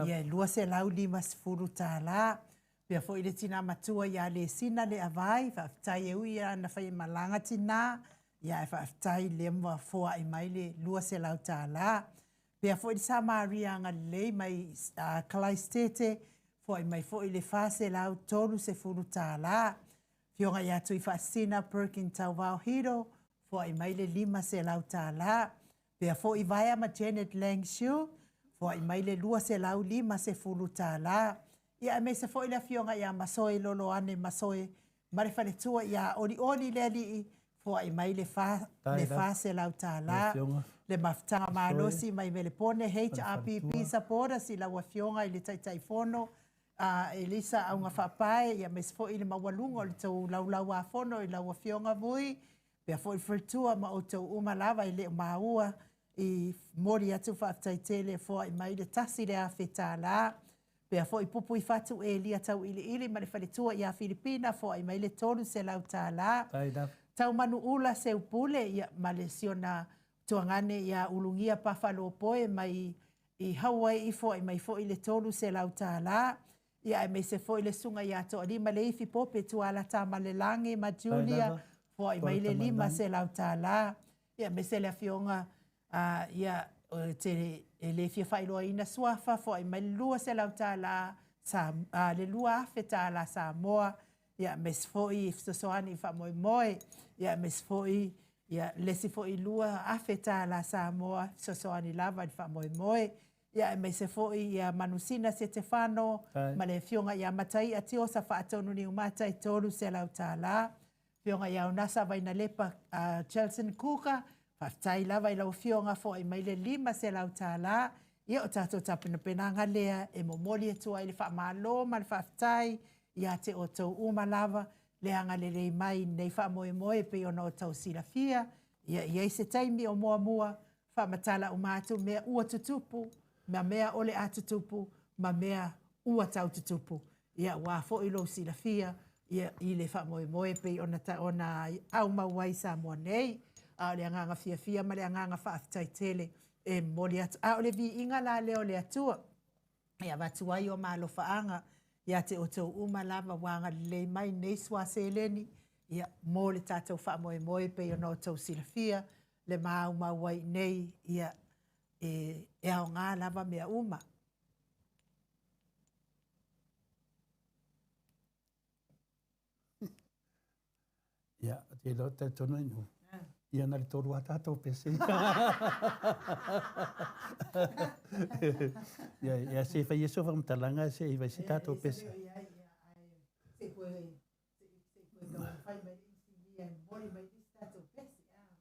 ia e $250. Pea foi le tina matua ia Lesina Leavai, faafetai e ui lava ina fai e malaga tina, ia ae faafetai lea ua foai mai le $200. Pea foi le Samaria agalelei mai Kalaisitete, foai mai foi le $430. Afioga ia Tuifaasisina Perkin Tauvao Hiro, foai mai le $500. Pea foi Vaea ma Janet Lang Shu, foai mai le $250 tala. Ia aemaise foi le afioga ia Masoe Loloane Masoe ma le faletua ia Olioli le Alii, foai mai le $400 tala. Le mafutaga malosi mai Melepone HRPP Supporters i lau afioga i le Taitaifono a Elisa Augafaapae, ia aemaise foi le maualuga o le tou laulauafono i lau afioga Vui, pea foi le faletua ma outou uma lava e le o maua i momoli atu faafetai tele, foai mai le $1,000. Pea foi Pupuifatu Elia Tauiliili ma le faletua ia Filipina, foai mai le $300. Taumanuula Seupule ia ma le siona tuagane ia Ulugia Pafalopoe mai i Hawaii, foai mai foi le $300. Ia aemaise foi le susuga ia Toalima Leifi Pope Tuala Tamalelagi ma Julia, foai mai le $500. Ia aemaise le afioga ia te e le fia faailoaina suafa, foai mai le $200 sa, le $2,000 Samoa. Ia aemaise foi fesoasoani i faamoemoe. Ia aemaise foi ia le isi foi $2,000 Samoa fesoasoani lava i le faamoemoe. Ia aemaise foi ia Manusina Setefano ma le afioga ia Mataia Tiosa Faatonu Niumata i $300. Afioga ia Onasa Vainalepa Chelson Kuka, faafetai lava i lau afioga, foai mai le $500. Ia o tatou tapenapenaga lea e momoli atu ai le faamalo ma le faafetai ia te outou uma lava le agalelei mai i lenei faamoemoe e pei ona outou silafia. Ia i ai se taimi o muamua faamatala uma atu mea ua tutupu, ma mea o le a tutupu, ma mea ua tau tutupu. Ia aua foi lou silafia ia, i le faamoemoe e pei ona, ta, ona aumau ai Samoa nei. A o le agaga fiafia ma le agaga faafetai tele e momoli atu. A o le viiga la lea o le Atua e avatu ai o malofaaga ia te outou uma lava ua agalelei mai nei suā seleni ia, mo le tatou faamoemoe e pei ona outou silafia le maumau ai nei ia, e, e aoga lava mea uma. Ia, te iloa talitonu ai nu. Ia na le tolu a tatou pese. Ia, ia se fai eso whakamatalaga se i vai se tatou pese.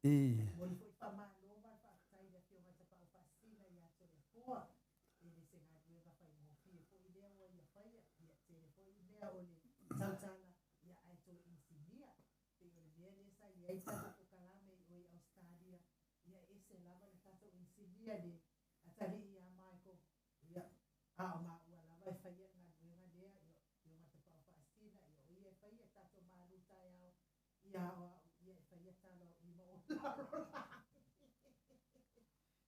I. E le se galuega faigofie foi lea ua ia faia, ia tele foi mea o le tautala, ia ae toe inisinia. Pei o le mea lea sa i ai le tatou polokalame i o i Ausetalia, ia e ese lava le tatou inisinia le atalii ia Michael, ia a o maua lava e faia le galuega lea, ia Afioga Tapaau Faasisina, ia o ia e faia tatou malu taeao, ia o au ia e faia talo i ma o lalolagi.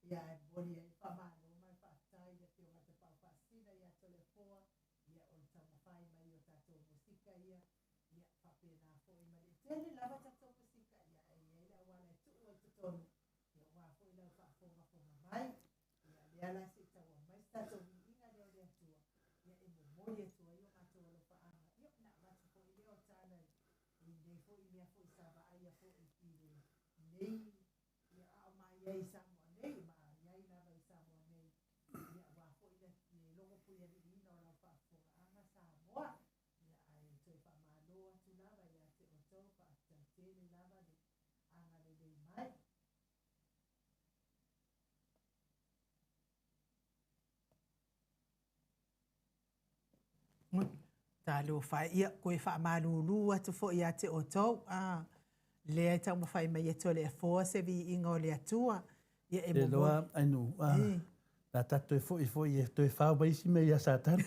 Ia ae momoli ai le faamalo ma le faafetai i le Afioga ia Tapaau Faasisina ia Toleafoa, ia o le taumafai mai o tatou musika ia, ia faapena foi ma le tele lava tatou musika, ia ae i ai le auala e tuu ai i totonu, ia aua foi lau faafogafoga mai. Ia lea la se i tau aumai se tatou viiga lea o le Atua, ia e momoli atu ai o matou alofaaga, ia ona avatu foi lea o tala i lenei foi mea foi sa vaaia foi i lenei Ia, a o ma i ai i Samoa nei, ma i ai lava i Samoa nei, ia, aua foi le, le logo puialiiina o lau faafofogaaga Samoa. Ia, ae toe faamalo atu lava ia te outou, faafetai tele lava le agalelei mai. Talofa e, ia, koe faamalulu atu foi ia te outou, a, lea e taumafai mai e Toleafoa se viiga o le Atua, ia e momoli. Iloa, Ainu, a, la tatou toe foi foi e toe fao mai isi mea ia Satani.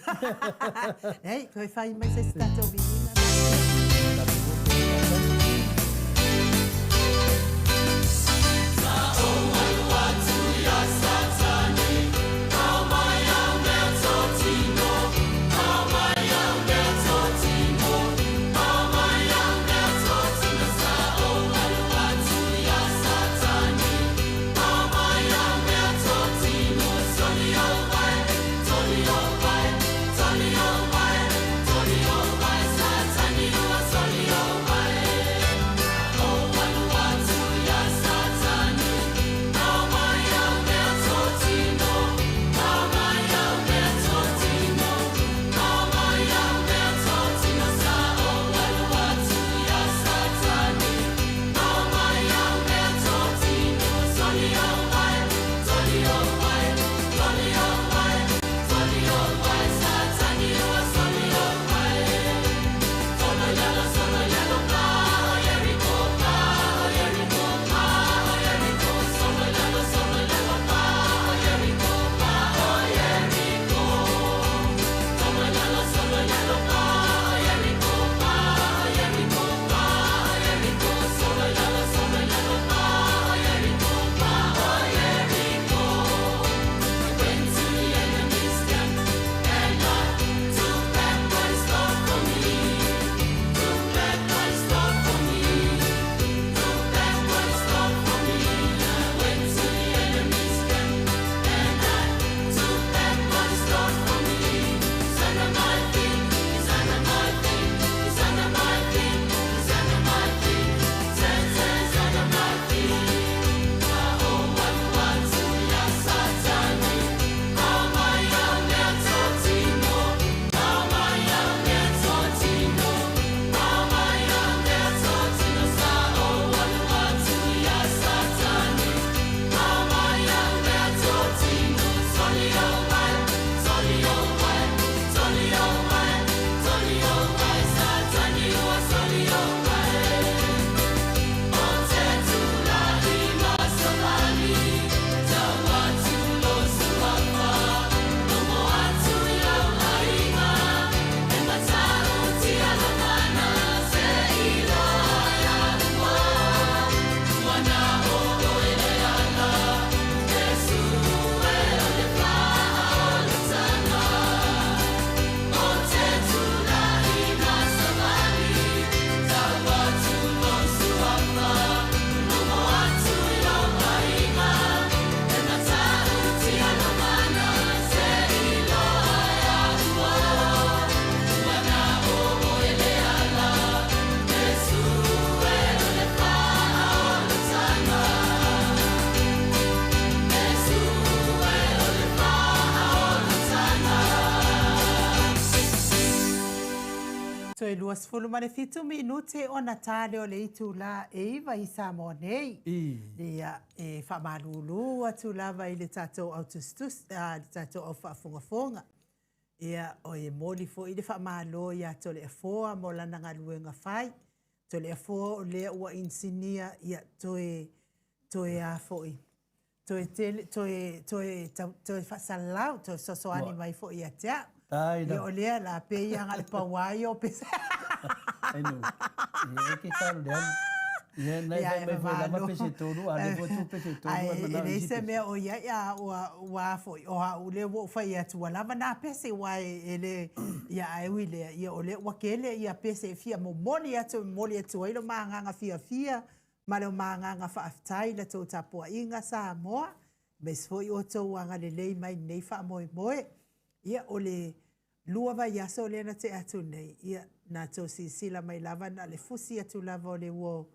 Ei, toe fai mai se isi tatou viiga. 27 minute ona ta lea o le itulā e 9 i Samoa nei. Ia, e faamalūlū atu lava i le tatou au tusitusi, a, le tatou au faafogafoga. Ia, e momoli foi le faamalo ia Toleafoa mo lana galuega fai. Toleafoa o lea ua inisinia, ia, toe, toe a foi, toe tele, toe, toe, toe, toe faasalalau, toe fesoasoani mai foi ia te au. Ai Ia, o lea la, pei ia na o le pau lava ia o pese. Ai no. Ia, ke talo le alu. Ia, nai Ia, fai e mai foi lava mamalo. pese tolu, a le foi tu pese tolu, Ae ai e manao leai isi se pese. mea o i ai, a ua, ua a foi, o au lea ua ou fai atu, ua lava nā pese, aua e, e le, ia, ae ui i lea, ia, o lea ua tele ia pese e fia momoli atu, e momoli atu ai lo ma agaga fiafia Ma le ma agaga faafetai i la tou tapuaiga Samoa, aemaise foi o outou agalelei mai i lenei faamoemoe. Ia, o le 2 vaiaso lea na tea atu nei, ia, na tou silasila mai lava na o le fusi atu lava o le ua o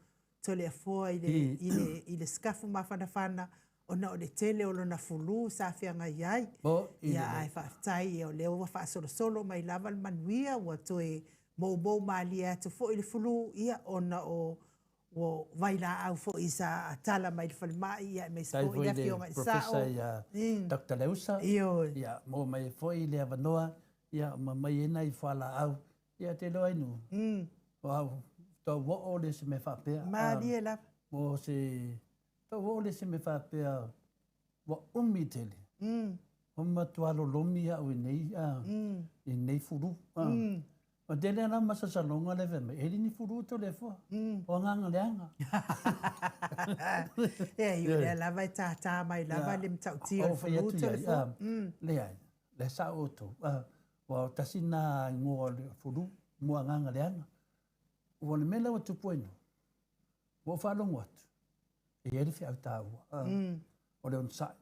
Toleafoa i le, i le, i le sikafu mafanafana ona o le tele o lona fulu sa feagai ai. Ia, ae faafetai, ia, o lea ua faasolosolo mai lava le manuia, ua toe moumou malie atu foi le fulu, ia, ona o Ua vailaau foi sa tala mai le falemai, ia aemaise Faafetai foi foi le i le Afioga i le Sao. Professor ia Doctor Leusa, Ioe. ia maua mai ai foi le avanoa, ia ma aumai ai nai fualaau, ia te iloa ai nuu, o au, tau oo le se mea faapea. Malie lava. Mo se, tau oo le se mea faapea, ua umi tele. Ua matua lolomi au i nei, i nei fulu. O tele la masalosaloga lea fai mai, e le ni fulu Toleafoa, o agaga leaga. E, o lea lava e tātā mai lava le matautia o le fulu Toleafoa. Leai, lea sao outou. Aua o tasi lena igoa o le fulu mo agaga leaga. Ua o le mea la ua tupu ai nei, ua ou faalogo atu, e i ai le feau taua, o le onosai.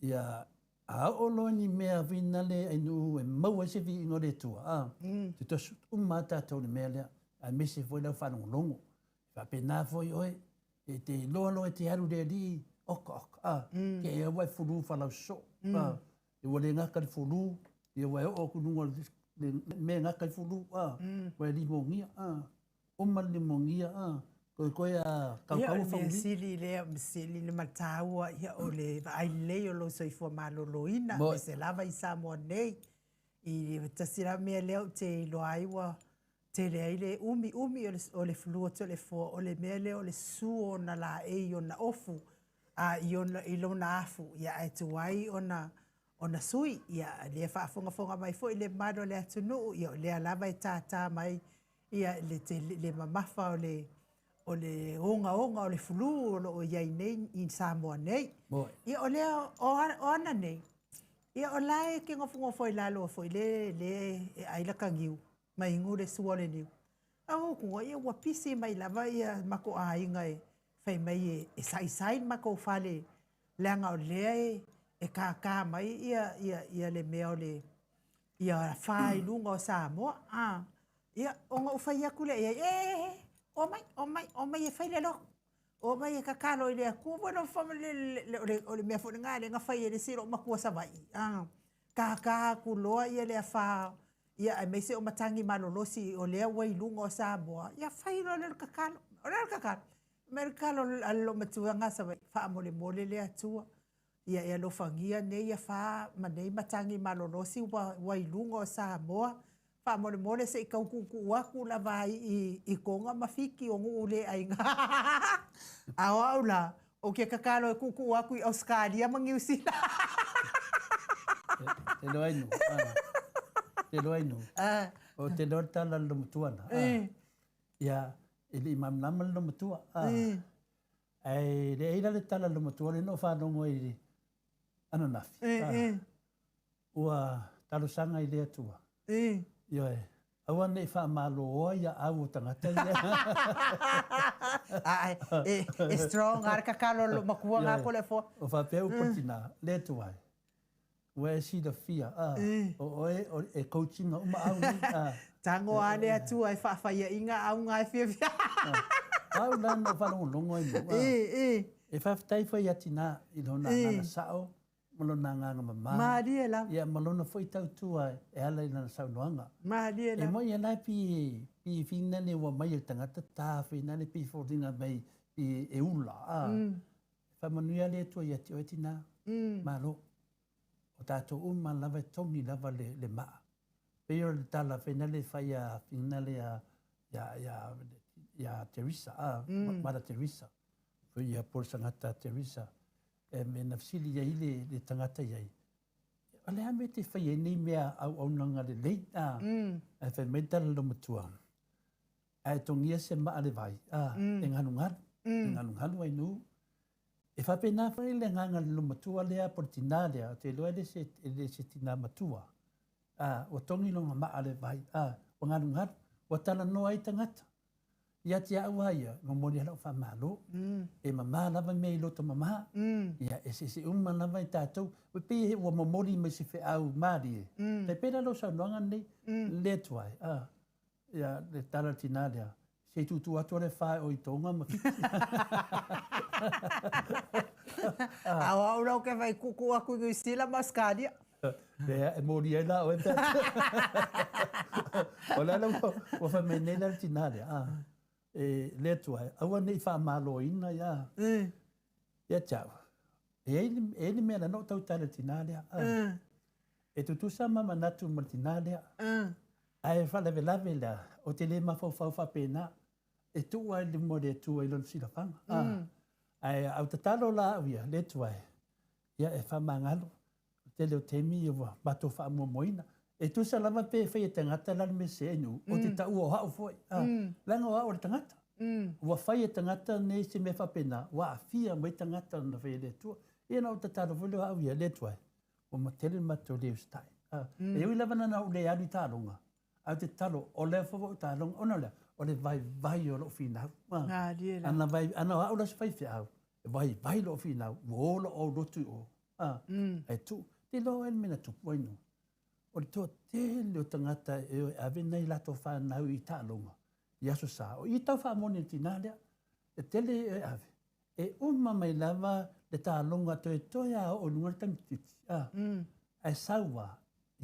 Ia, a oo loa ni mea finale ai nuu e maua ai se viiga o le Atua, a, te tosu uma lava tatou i le mea lea, aemaise foi lau faalogologo. E faapena foi oe, e te iloa loa e te alu i le Alii, oka oka, a, ke e aua e fulu falausoo, a, ua le gata le fulu, ia ua e oo atu i luga o le mea e gata ai fulu, a, ua e limogia, a. Uma le limogia a, koekoe a Ia, o kaukau le o mea fauli. sili lea, mea sili le ma le taua, ia, o le vaai lelei o lou soifua maloloina, Moe. aemaise lava i Samoa nei. I le tasi lava mea lea ou te iloa ai ua tele ai le umiumi o le, o le flu o Toleafoa, o le mea lea o le susu o ona laei i ona ofu, a i ona, i lona afu, ia ae tuai ona, ona sui. Ia, lea faafogafoga mai foi le mamalu o le atunuu, ia o lea lava e tātā mai ia le tele, le mamafa o le o le ogaoga o le flu o lo o i ai nei i Samoa nei. Ia o lea o, o ana nei, ia o la e ke nofonofo i lalo foi le, le e ai laka niu, ma inu le sua o le niu. A o kuga, ia ua pisi mai lava ia matou aiga e fai mai e, e saisai le matou fale, leaga o lea e, e kākā mai ia, ia, ia le mea o le, ia fa i luga o Samoa. A, ia, ona ou fai atu lea i ai, e, omai, omai, omai e fai le lotu. Omai e tatalo i le Atua. Ua nofo ma le, le, le, o le, o le mea foi lena lea na fai e le isi loo matua Savaii. A, kākā atu loa ia le afa, ia aemaise o matagi malolosi o lea ua i luga o Samoa, ia fai loa lea o le tatalo. O le a le tatalo? Fai mai le tatalo a le loomatua na Savaii, faamolemole le Atua. Ia e alofagia nei afa ma nei matagi malolosi ua, ua i luga o Samoa. Faamolemole se i tau tuutuu atu lava ai i, i Toga ma Fiti o nuu le aiga. A o au la, ou te tatalo e tuutuu atu i Ausetalia ma Niu Sila. Te loa ai nuu. Te loa ai nuu. O te loa le tala a le loomatua na. Ia, e le i malamalama le loomatua. Ae leai la le tala a le loomatua lea na ou faalogo ai i le ananafi. Ua talosaga i le Atua. Ioe, aua ne i faamaloa ia au o tagata ia. Ae, e, e strong lava le tatalo a le loomatua na Toleafoa. O faapea upu a le tina, le Atua e, ua e silafia, a, o oe e coach ina uma au nei. A. Tago lava le Atua e faafaiaina auga e fiafia. Au la na ou faalogologo ai mau, a. E faafetai foi ia tina i lona agaga sao. ma lona agaga mamā. Malie lava. Ia, ma lona foi tautua e ala i lana saunoaga. Malie lava. E moi la e pi, pi finale ua mai e le tagata ta finale pi foliga mai pi e ula, a. Mm. Faamanuia le Atua ia te oe tinā. Mm. Malo. O tatou uma lava e togi lava le, le maa. Pei o le tala finale e fai a finale a ia ia ia Teresa, a mm. Mother Teresa. Foi ia Paul Sangata Teresa. E me na fesili ai le, le tagata i ai. O le a mea te fai ai nei mea auaunaga lelei, a, mm. Ae fai mai le tala lo matua. Ae togia se maa le vai, a, mm. e galugalu, mm. e galugalu ai nu. E faapena foi le agaga i le loomatua lea po o le tinā lea, ou te iloa e le se, e le se tinā matua. A, ua togi lona maa le vai, a, ua galugalu, ua talanoa ai tagata. Ia te au a ia, e momoli ai lau faamalo. Mm. E mamā lava mea i loto mamā. Mm. Ia, eseese uma lava i tatou. E pei ua momoli mai se feau mālie. Mm. Tai pei la lau saunoaga lenei, mm. le atu ai. A, Ia, le tala le tinā lea, se i tūtū atu a le whae o i Tonga ma Fiti. A o au lau ke whai kuku aku i New Zealand ma Australia. Lea, e mōri ai la oe pea. O le ala ua, ua whai mai nei la le tinā lea, a, e le atua e, aua nei whaamāloina ia, mm. ia te au. E ai, e ai le mea na no tau tala le tinā lea, a. Mm. E tutusa ma manatu ma le tinā lea. Mm. Ae faalavelave lea, ou te le mafaufau faapena, e tuu ai i luma o le Atua i lona silafaga. Mm. Ae au tatalo la au ia, le Atua e, ia e faamagalo, o tele o taimi ia ua matou faamuamuaina. E tusa lava pe fai e tagata la le mea sese nu, o te taua o au foi. Mm. Leaga o au o le tagata. Mm. Ua fai e tagata nei se mea faapena, ua aafia mai tagata na fai e le Atua. Ia na ou tatalo foi lea o au ia, le Atua e, Ua matele le matou le usitai. Mm. E ui lava na ou le alu i taaloga, ae ou te tatalo, o lea foi ua ou taaloga, ona o lea, o le vaivai o lou finau. Ah. Ana, vai, ana o au la se faifeau, e vaivai lou finau, ua o lou aulotu i o. Ah. Mm. Ae tuu, te iloa oe le mea na tupu ai no. O le toatele o tagata e o e ave nai latou fanau i taaloga, i Aso Sa. O i tau faamoni le tinā lea, e tele e ave. E uma mai lava le taaloga toetoe a oo i luga le tamaitiiti, a, mm. ae sau a,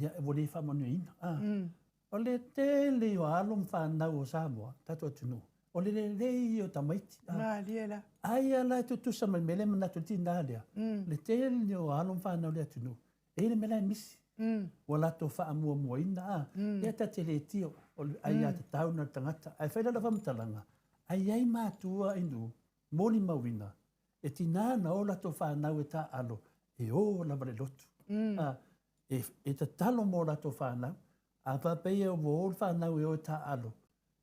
ia, ua le faamanuiaina. A. Mm. O le tele o alo ma fanau o Samoa, tatou atunuu, o le lelei o tamaiti. A. Malie la. Aia la e tutusa mai mele manatu le tinā lea, mm. le tele o alo ma fanau le atunuu, e i le mea la e misi. Mm. Ua latou faamuamuaina, a, mm. ia ta te le tio, o le ai a tatau na le tagata. Ae fai la lau faamatalaga, ai ai matua i nuu, molimauina, e tinā na ō latou whānau e tā'alo, e ō lava le lotu. Mm. A, e, e tatalo mō latou whānau, a whāpeia ua ō le whānau e ō e tā'alo,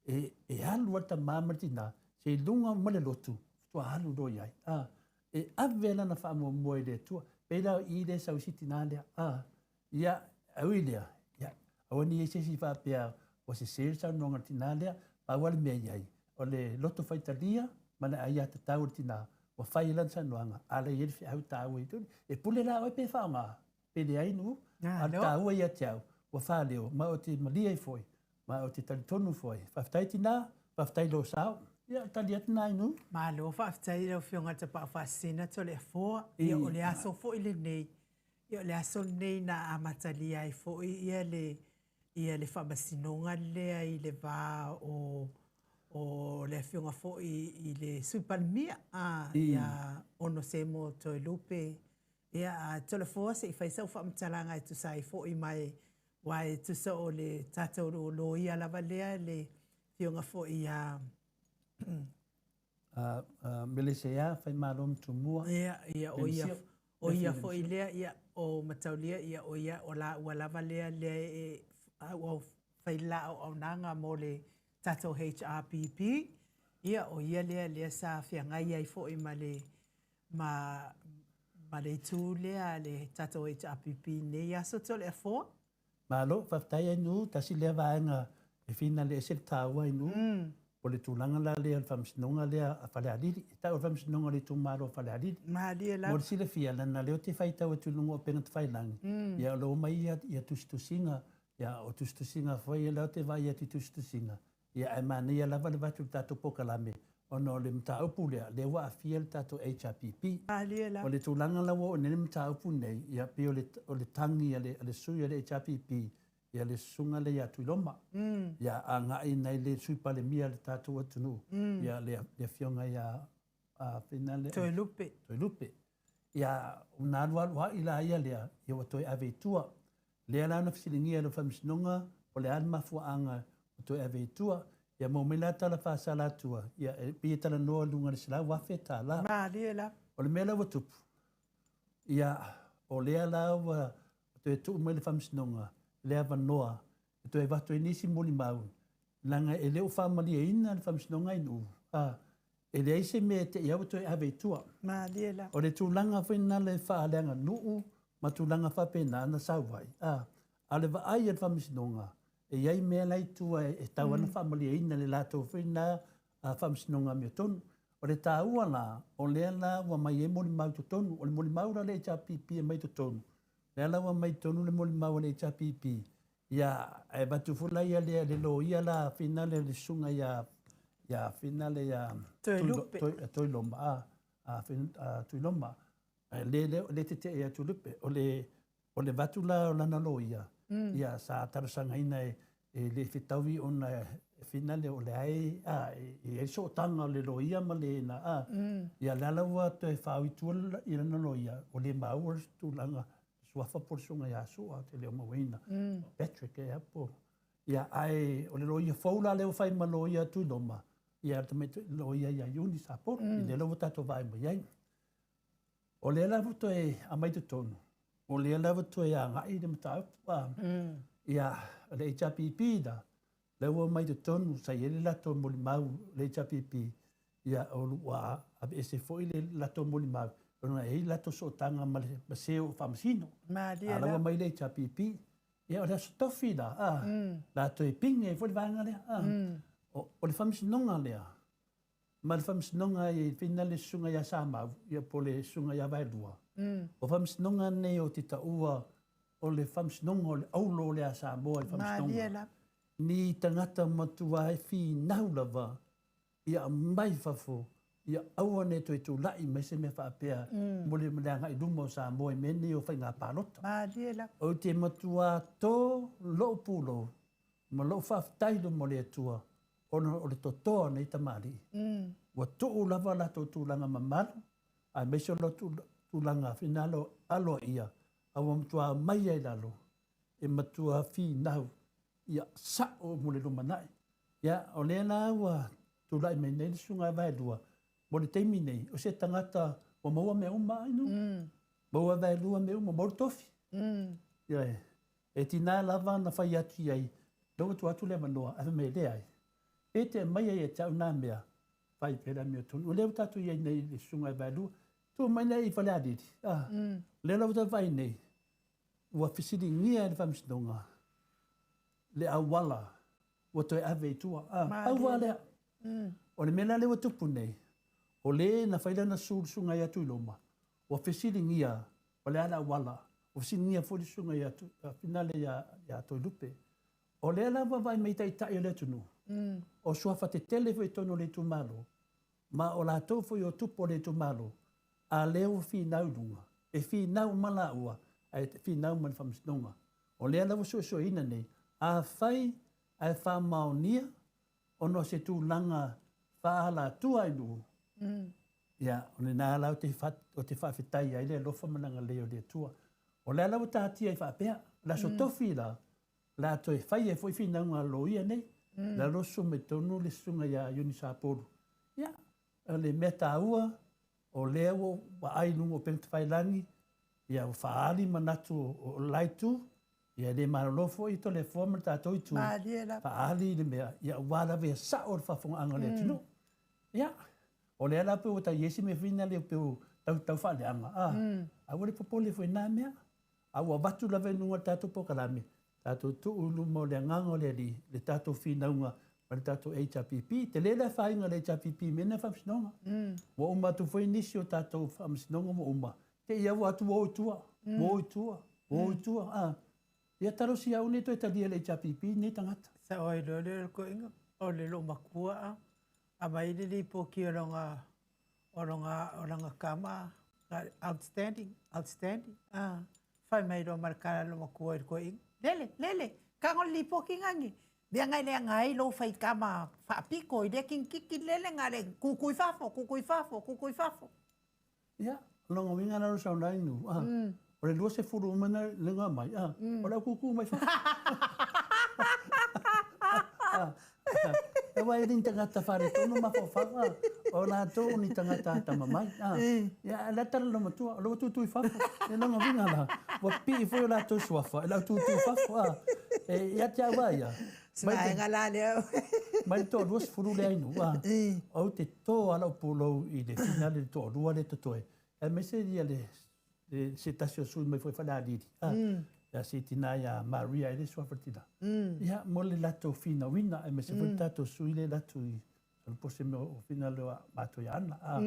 e, e alu a le tamā ma le tinā, se i lunga ma le lotu, faatoa alu loa i ai. A, e ave lana faamuamua i le Atua. Pei la i le sau isi tinā lea. A, ia, e ui lea, ia, aua ne i ai se isi faapea ua sese le saunoaga a le tinā lea, pau lava le mea i ai, o le loto faitalia ma le aiatatau a le tinā, ua fai ai lana saunoaga, a o la e i ai le feau taua i tuli. E pule la oe pe faaaoga, pe leai nuu, a o le taua ia te au, ua faaleo, ma ou te malie ai foi, ma ou te talitonu foi. Faafetai tinā, faafetai i lou sao. Ia, o le tali atu lena i nuu. Malo faafetai i lau Afioga i le Tapaau Faasisina Toleafoa. Ia, o le aso foi lenei, Ia o le aso lenei na amatalia ai foi ia le ia le faamasinoga lea i le va o o le afioga foi i le Sui Palemia a ia Onosemo Toelupe. Ia a Toleafoa se i fai sau faamatalaga e tusa ai foi ma e aua e tusa o le tatou loia lava lea le afioga foi ia Melesea, Faimalo ma Tumua. Ia, ia, o ia, o ia foi lea, ia, o Mataulia, ia, o ia, o laua lava lea, lea e, ua fai le la auaunaga mo le tatou HRPP, ia, o ia lea, lea sa feagai ai foi ma le, ma, ma le itu lea a le tatou HRPP i nei aso Toleafoa. Malo, faafetai Ainuu, tasi lea vaega e finale ese le taua Ainuu, o le tulaga la lea o le faamasinoga lea a Falealili, e tau o le faamasinoga o le itumalo o Falealili. Malie lava. Mo le silafia, leaga lea ou te faitau atu i luga o upega tafailagi, ia o lo o omai ia, ia tusitusiga, ia o tusitusiga foi ia lea ou te vaai atu i tusitusiga, ia ae manaia lava le avatu i le tatou polokalame. Ona o le mataupu lea, lea ua aafia le tatou HRPP. Malie lava. O le tulaga la ua oo nei le mataupu nei, ia pei o le, o le tagi a le, a le sui o le HRPP, ia le susuga lea ia Tuiloma, ia agai nai le Sui Palemia o le tatou atunuu, ia le, le afioga ia a Finale Toelupe. Toelupe. Ia ona alualu ai la ia lea, ia ua toe ave i tua. Lea la na fesiligia e le Faamasinoga po o le a le mafuaaga ua toe ave i tua. Ia maua mai la tala faasalatua, ia e pei e talanoa i luga o le $100,000. Malie lava. O le mea la ua tupu, ia o lea la ua toe tuu mai le Faamasinoga le avanoa e toe avatu ai nisi molimau, leaga e le o faamalieina le Faamasinoga i Nuu, a, e leai se mea e te i ai ua toe ave i tua. Malie lava. O le tulaga foi lena le faaleaganuu ma tulaga faapena na sau ai, a, a o le vaai a le Faamasinoga, e i ai mea la i tua e tatau ona faamalieina le latou foi lena Faamasinoga amiotonu. O le taua la, o lea la ua aumai ai molimau i totonu, o le molimau la a le HRPP e aumai i totonu, lea la ua aumai i totonu le molimau a le HRPP, ia, e avatu foi la ia le, le loia la finale le susuga ia, ia finale ia Toelupe. Toiloma, a, a, Tuiloma. Le, le, le tetee ia Tuilupe. O le, o le avatu la o lana loia, ia sa talosagaina e, e le fetaui ona e finale o le ai, a, e i ai sootaga o le loia ma le na, a, ia le ala ua toe faaui tua i lana loia, o le maua le tulaga suafa po o le susuga ia Sua, te le o mauaina. Patrick e po. Ia, ae o le loia fou la lea ua fai ma loia Tuiloma, ia le tamaitai loia ia Iuni Sapolu, i lea la ua tatou vaai mai ai. O lea la ua toe aumai totonu, o lea la ua toe agai le mataupu, a, ia, o le HRPP la, lea ua aumai totonu, sa i ai le latou molimau le HRPP, ia, ua aveese foi le latou molimau, ona e i ai latou sootaga ma le ma se o faamasino. Malie A la ua aumai le HRPP, ia, o le aso tofi la, a, la toe pigi ai foi le vaega lea, a. O le faamasinoga lea, ma le faamasinoga i whina le susuga ia Samau, ia po le susuga ia Vaelua. O faamasinoga nei o te taua o le faamasinoga o le aulo o le a Samoa i faamasinoga. Malie lava. Ni tagata matua e finau lava ia aumai fafo, ia aua ne toe tulai mai se mea faapea mo le agai i luma o Samoa i mea nei o faiga palota. Malie lava. Ou te matua tō lou pulou ma lou faafetai i luma o le Atua ona o le totoa o nei tamalii. Ua tuu lava latou tulaga mamalu, aemaise o latou tulaga finalo aloaia, a ua matua aumai ai i lalo e matua finau ia sao mo le lumanai. Ia, o lea la ua tulai mai nei le susuga ia Vaelua, mo le taimi nei, o se tagata ua maua mea uma ai nuu. Maua Vaelua mea uma, maua le tofi. Ia, e tiga lava na fai atu i ai, lea ua tuu atu le avanoa, ae fai mai e leai. Pe te aumai ai ia te au nā mea, fai pea le amiotonu. O lea ua tatou i ai nei i le susuga ia Vaelua, tuu mai lea i Falealili. Ah, lea la ua tatou vaai nei, ua fesiligia e le Faamasinoga le auala ua toe ave i tua. Ah, pau lava lea. O le mea la lea ua tupu nei, o le na fai lana sue le susuga ia Tuiloma, ua fesiligia o le a le auala, ua fesiligia foi le susuga ia Finale ia Toelupe. O lea la ua vaai mai taitai o le atunuu, o suafa tetele foi i totonu o le itumalo, ma o latou foi o tupu o le itumalo, a lea ua finau i luga, e finau uma laua, ae finau ma le Faamasinoga. O lea la ua suesueina nei, afai ae faamaonia ona o se tulaga faaalatua i nuu, ia, o lena la ou te faafetai ai le alofa ma le agalelei o le Atua. O lea la ua taatia ai faapea, o le aso tofi la, o le a toe fai ai foi finauga a loia nei. O la ua susu mai totonu le susuga ia Iuni Sapolu. Ia, o le mea taua, o lea ua ou vaai i luga o upega tafailagi, ia ua faaali manatu o le la itu, ia e le malolo foi Toleafoa ma le tatou itu, faaali le mea, ia aua lava ia sao le faafofogaaga a le atunuu. Ia, o lea la pei ua tau i ai se mea foi lea pei ua tau tau faaleaga, a, aua le popole foi i na mea. A ua avatu lava i luga o le tatou polokalame, tatou tuu i luma o le agaga o le Alii, le tatou finauga ma le tatou HRPP. Tele le afaina o le HRPP i mea nei o faamasinoga. Ua uma atu foi nisi o tatou faamasinoga ua uma, te i ua atu ua o i tua, ua o i tua, ua o i tua. A, ia talosia aua ne i toe talia e le HRPP nei tagata. Sa oi loa lea o le koiga, o le loomatua a. Aumai le lipoti o lona, o lona, o lana tama, outstanding, outstanding, ah. Fai mai loa ma le tala a le matua i le toeaina, Lele, lele, tago le lipoti nani, mea na e leaga ai lou faitama faapito i lea kinititi lele na le tutu i fafo, tutu i fafo, tutu i fafo. Ia, o lona uiga la o le saunoaga inu, a, o le 20 uma na lena mai, a, o le au tutu mai fafo. Aua e le ni tagata faaletonu mafaufau, a, o latou o ni tagata atamamai, a. Ia, a o le a le tala a le matua, o lea ua tutu i fafo. Ia, lona uiga la, ua pipii foi o latou suafa i le au tutu i fafo, a. E ia te au lava ia, Se vaega la lea. Mai le toalua sefulu lea inu, a, ou te to lava lou pulou i le finale i le toalua lea e totoe, aemaise ia le se tasi o sui mai foi Falealili, a, ia si tina ia Maria e le suafa le tina. Ia, mo le latou finauina, aemaise foi le tatou sui lea e alu atu i po o se mea o finale o matou ia Ana, a, e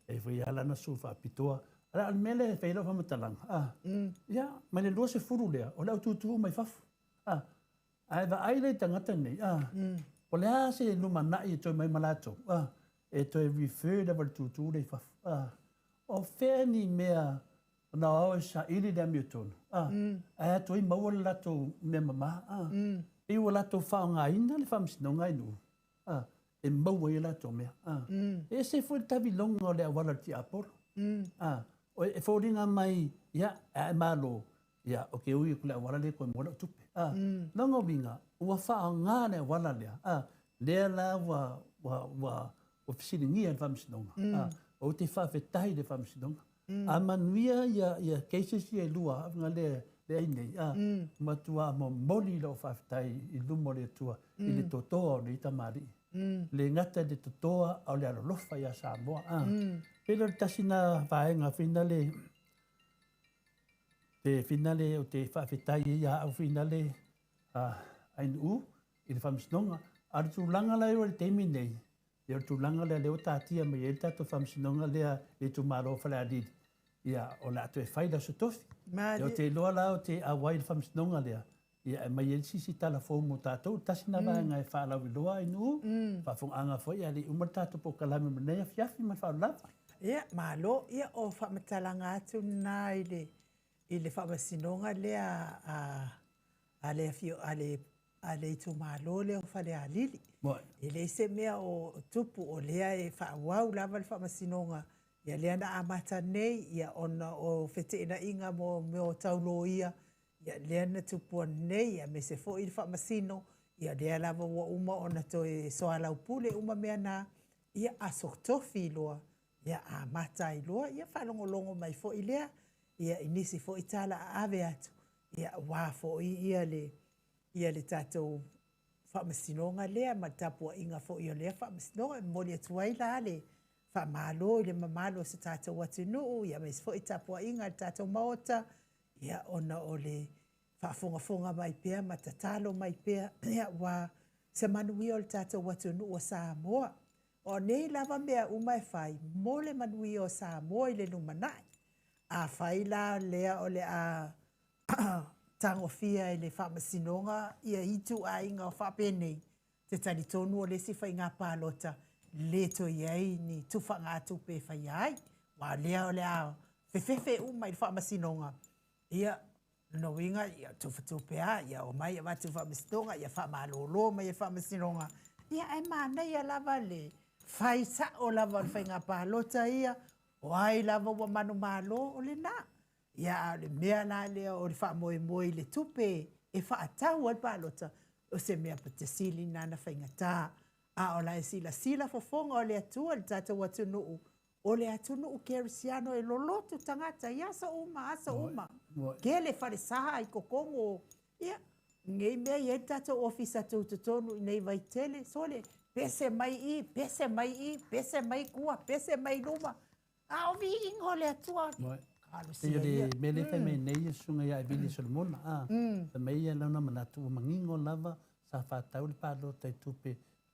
i ai foi lava lana sui faapitoa. A o le mea lea e fai ai lau faamatalaga, a, ia, mai le 20 lea, o le au tutu uma i fafo, a, Ae vaai la i tagata nei, a, o le a se lumanai e toe mai ma latou, a, e toe refer lava i le tūtū lea i fafo, a, o fea ni mea na o e saili le amiotonu, a, ae atu ai maua le latou mea mama, a, pei ua latou faaaogaina le faamasinoga i Nuu, a, e maua ai a latou mea, a. E ese foi le taviloga o le auala o le tiapolo, a, e foliga mai, ia, a e malo, ia, ou te ui atu i le auala lea e toe maua lau tupe, a. Lona uiga, ua faaaoga le auala lea, a, lea la ua, ua, ua, ua fesiligia e le Faamasinoga, a, ou te faafetai i le Faamasinoga. A manuia ia, ia cases ia e lua, a lea, lea ai nei, a, matua momoli lau faafetai i luma o le Atua i le totoa o nei tamalii. Le gata i le totoa, a o le alolofa iā Samoa, a. Pei lea o le tasi lena vaega finale, te finale ou te faafetai ai ia au finale a Ainuu i le Faamasinoga. A o le tulaga la e i ai i le taimi nei, ia o le tulaga lea lea ua taatia mai ai le tatou Faamasinoga lea i le itumalo o Falealili, ia o le a toe fai le Aso Tofi. Ia ou te iloa la ou te auai i le Faamasinoga lea, ia e aumai ai le isi tala fou mo tatou. Tasi lena vaega e faalauiloa Ainuu, faafofogaaga foi ae le i uma le tatou polokalame mo lenei afiafi ma le faaaloalo lava. Ia, malo. Ia, o faamatalaga atu lena i le i le faamasinoga lea a a le afio a le a le itumalo lea o Falealili. E leai se mea o tupu, o lea e faaauau lava le faamasinoga, ia lea na amata nei, ia ona o feteenaiga mo mea o tau loia, ia lea na tupua nei, aemaise foi le faamasino, ia lea lava ua uma ona toe soalaupule uma mea na, ia aso tofi loa, ia amata ai loa, ia faalogologo mai foi lea, ia i nisi foi tala aave atu, ia aua foi ia le ia le tatou faamasinoga lea ma le tapuaiga foi o lea faamasinoga. E momoli atu ai la le faamalo i le mamalu o se tatou atunuu, ia aemaise foi tapuaiga a le tatou Maota, ia ona o le faafogafoga mai pea ma tatalo mai pea, ia aua se manuia o le tatou atunuu o Samoa. O nei lava mea uma e fai mo le manuia o Samoa i le lumanai. Afai la lea o le a tagofia e le Faamasinoga ia ituaiga o faapenei, te talitonu o le isi faiga palota le toe i ai ni tufagatupe e faia ai, aua o lea o le a fefefe uma i le Faamasinoga, ia, lona uiga, ia tufatupe lava, ia omai avatu i le Faamasinoga, ia faamalolo mai e le Faamasinoga, ia ae manaia lava le fai sao lava o le faiga palota ia, o ai lava ua manumalo, o lena. Ia, a o le mea la lea o le faamoemoe i le tupe e faatau ai le palota, o se mea pito sili lena na faigata. A o la e silasila fofoga o le Atua i le tatou atunuu, o le atunuu kerisiano e loloto tagata i aso uma aso uma. Tele falesa i totonu o, ia, nei mea e i ai le tatou ofisa tutotonu i nei Vaitele, sole, pese mai i, pese mai i, pese mai tua, pese mai luma. A o viiga o le Atua. Pei o le mea lea e fai mai nei le Susuga ia Evili Solomona, a, fai mai ia lona manatu ua manino lava sa faatau le palota i tupe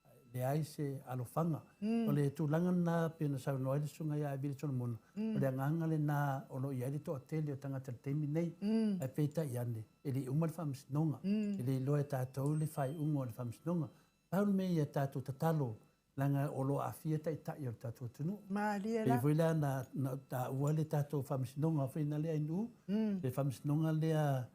ae leai se alofaga. O le tulaga lena pei ona saunoa ai le Susuga ia Evili Solomona, o le agaga lena o lo o i ai le toatele o tagata i le taimi nei, ae peitai ane, e le i uma le faamasinoga, e le iloa e tatou le faaiuga o le faamasinoga. Pau le mea ia tatou tatalo Leaga o lo o aafia taitai o le tatou atunuu. Malie Pei la. foi la na, na ou taua le tatou faamasinoga foi na lea i Nu'u, le faamasinoga lea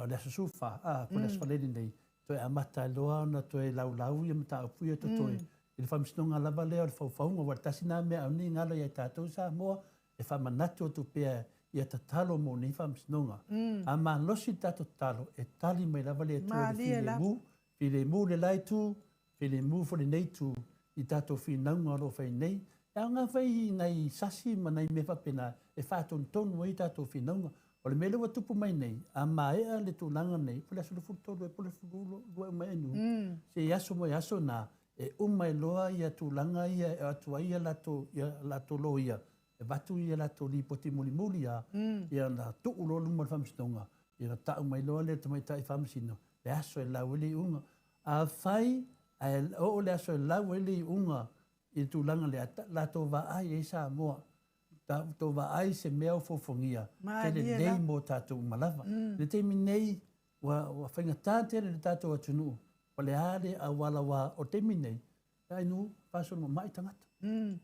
o le aso 14, a, po o le aso Faraile nei, toe amata ai loa ona toe laulau ia mataupu ia totoe i le faamasinoga lava lea o le faufauga. Aua o le tasi lena mea aua ne i galo ia i tatou Samoa, e faamanatu atu pea ia tatalo mo nei faamasinoga. A malosi le tatou tatalo, e tali mai lava le Atua i le Malie la. filemu, filemu le la itu, Filemu foi lenei itu i tatou finauga o lo o fai nei. E aoga foi i nai sasi ma nai mea faapena e faatonutonu ai tatou finauga. O le mea lea ua tupu mai nei, a maea le tulaga nei, po o le aso 13 ea po o le 22 ea uma ea nu, se aso mo aso na, e uma ai loa ia tulaga ia e avatu ai ia latou, ia latou loia, e avatu ia latou lipoti mulimuli a, ia ona tuu loa luma o le faamasinoga, ia ona tau mai loa lea e le tamaitai faamasino, le aso e lau ai le iuga. Afai ae oo le aso e lau ai le iuga i le tulaga lea, latou vaai ai Samoa, tou vaai se mea o fofogia, se lelei mo tatou uma lava. I le taimi nei, ua faigata tele le tatou atunuu, o le a le auala aua o le taimi nei, Ainu, faasolo mamai tagata.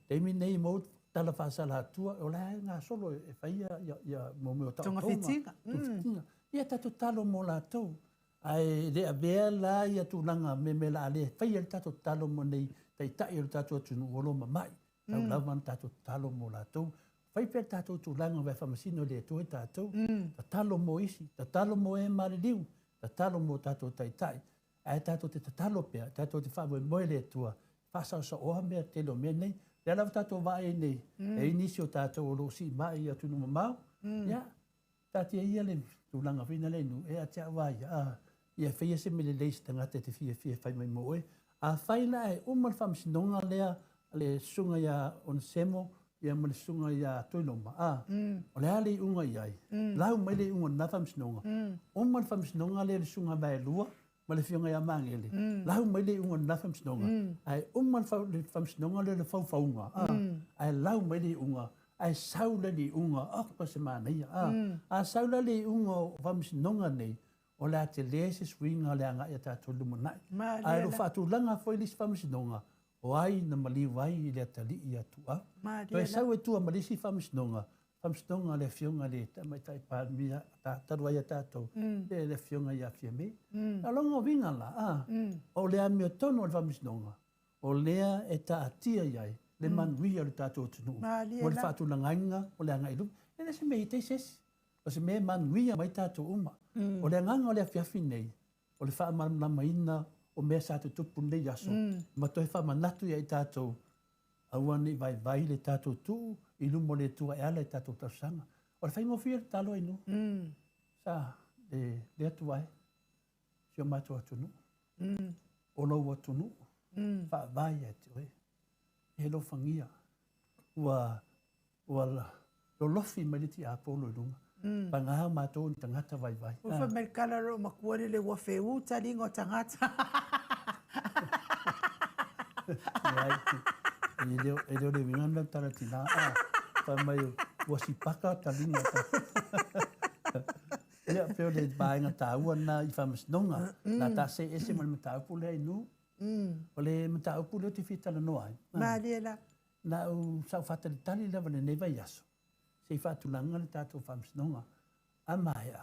Taimi nei mo tala faasalatua, o la e gasolo e fai ia mo mea o taotoga. Togafitiga. Togafitiga. Ia tatou tatalo mo latou. Ae le avea la ia tulaga mea la a le faia le tatou tatalo mo nei taitai o le tatou atunuu o lo o mamai. Tau lava ona tatou tatalo mo latou. Fai pea le tatou tulaga aua e faamasino e le Atua i tatou. Tatalo mo isi, tatalo mo e maliliu, tatalo mo tatou taitai. Ae tatou te tatalo pea, tatou te faamoemoe i le Atua, faasaosaoa mea tele o mea nei. O lea lava tatou vaai ai nei, e i ai nisi o tatou o lo o siimai i atunuu mamao, ia, taatia ia le tulaga foi lea i nuu, e ia te au lava ia, a, ia faia se mea lelei i se tagata e te fiafia e fai mai mo oe. Afai la ae uma le faamasinoga lea a le susuga ia Onesemo ia ma le susuga ia Tuiloma, a, o le a le iuga i ai, lau mai le iuga o lena faamasinoga, uma le faamasinoga lea i le susuga Vaelua ma le afioga ia Magele, lau mai le iuga o lena faamasinoga, ae uma le faamasinoga lea o le faufauga, a, ae lau mai le iuga, ae sau la le iuga, oka se manaia, a, a sau la le iuga o faamasinoga nei, o le a tele se suiga o le agai a tatou i le lumanai. Ae o lo o faatulaga foi le isi faamasinoga, o ai na maliu ai i le atalii ia Tuau. Toe sau ai tua ma le isi faamasinoga, faamasinoga a le afioga i le Tamaitai Palemia talu ai a tatou, le afioga ia Fiame. O lona uiga la, a, o le amiotonu o le faamasinoga, o lea e taatia i ai le manuia o le tatou atunuu mo le faatulagaina o le agai i luma. E le o se mea ita i se isi, o se mea e manuia mai tatou uma. O le agaga o le afiafi nei, o le faamalamalamaina o mea sa tutupu i lenei aso, ma toe faamanatu ia i tatou, aua ne i vaivai le tatou tuu i luma o le Atua e ala i tatou talosaga. O le faigofie le tatalo ai nuu, sa le Atua e, si o matou atunuu, o lou atunuu, faavae ia te oe, e alofagia, ua ua lolofi mai le tiapolo i luga. Paga matou ni tagata vaivai. Ua fai mai le tala o lou matua lele ua feū taliga o tagata. Leai, e le o le uiga lena o le tala tina. Fai mai ua sipaka taliga o tagata. Ia, pei o le vaega taua lena i faamasinoga. Na ta see ese ma le mataupu lea i nuu. O le mataupu lea ou te fia talanoa ai. Malie la. Na ou sa ou faatalitali lava i lenei vaiaso se i faatulaga le tatou faamasinoga. A maea,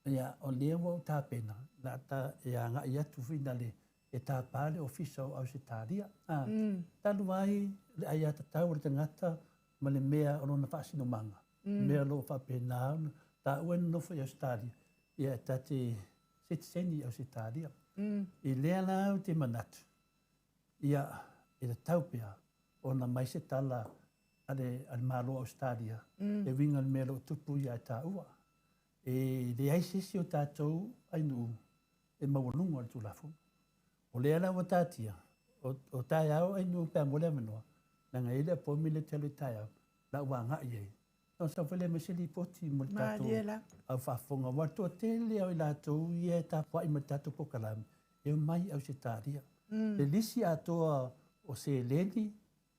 ia, o lea ua ou tapena, la ta e agai atu foi na le e tapa le Ofisa o Ausetalia. A, talu ai le aiatatau a le tagata ma le mea o lona faasinomaga, mea o lo o faapena ona taua e nonofo i Ausetalia, ia e ta te sitiseni i Ausetalia. I lea la ou te manatu, Ia, e tatau pea ona mai se tala a le, a le Malo o Ausetalia e uiga i le mea o lo o tupu ia e tāua. E leai se isi o tatou ainuu e maualuga o le Tulafono. O lea la ua taatia, o, o taeao ainuu pe a maua le avanoa, leaga e i ai le appointment lea ou te alu ai taeao, la ua agai i ai. Ona sau foi lea aumai se lipoti mo le tatou au faafofoga, aua o le toatele o i latou ia e tapuai mai i le tatou polokalame, e omai i Ausetalia. Le lisi atoa o seleni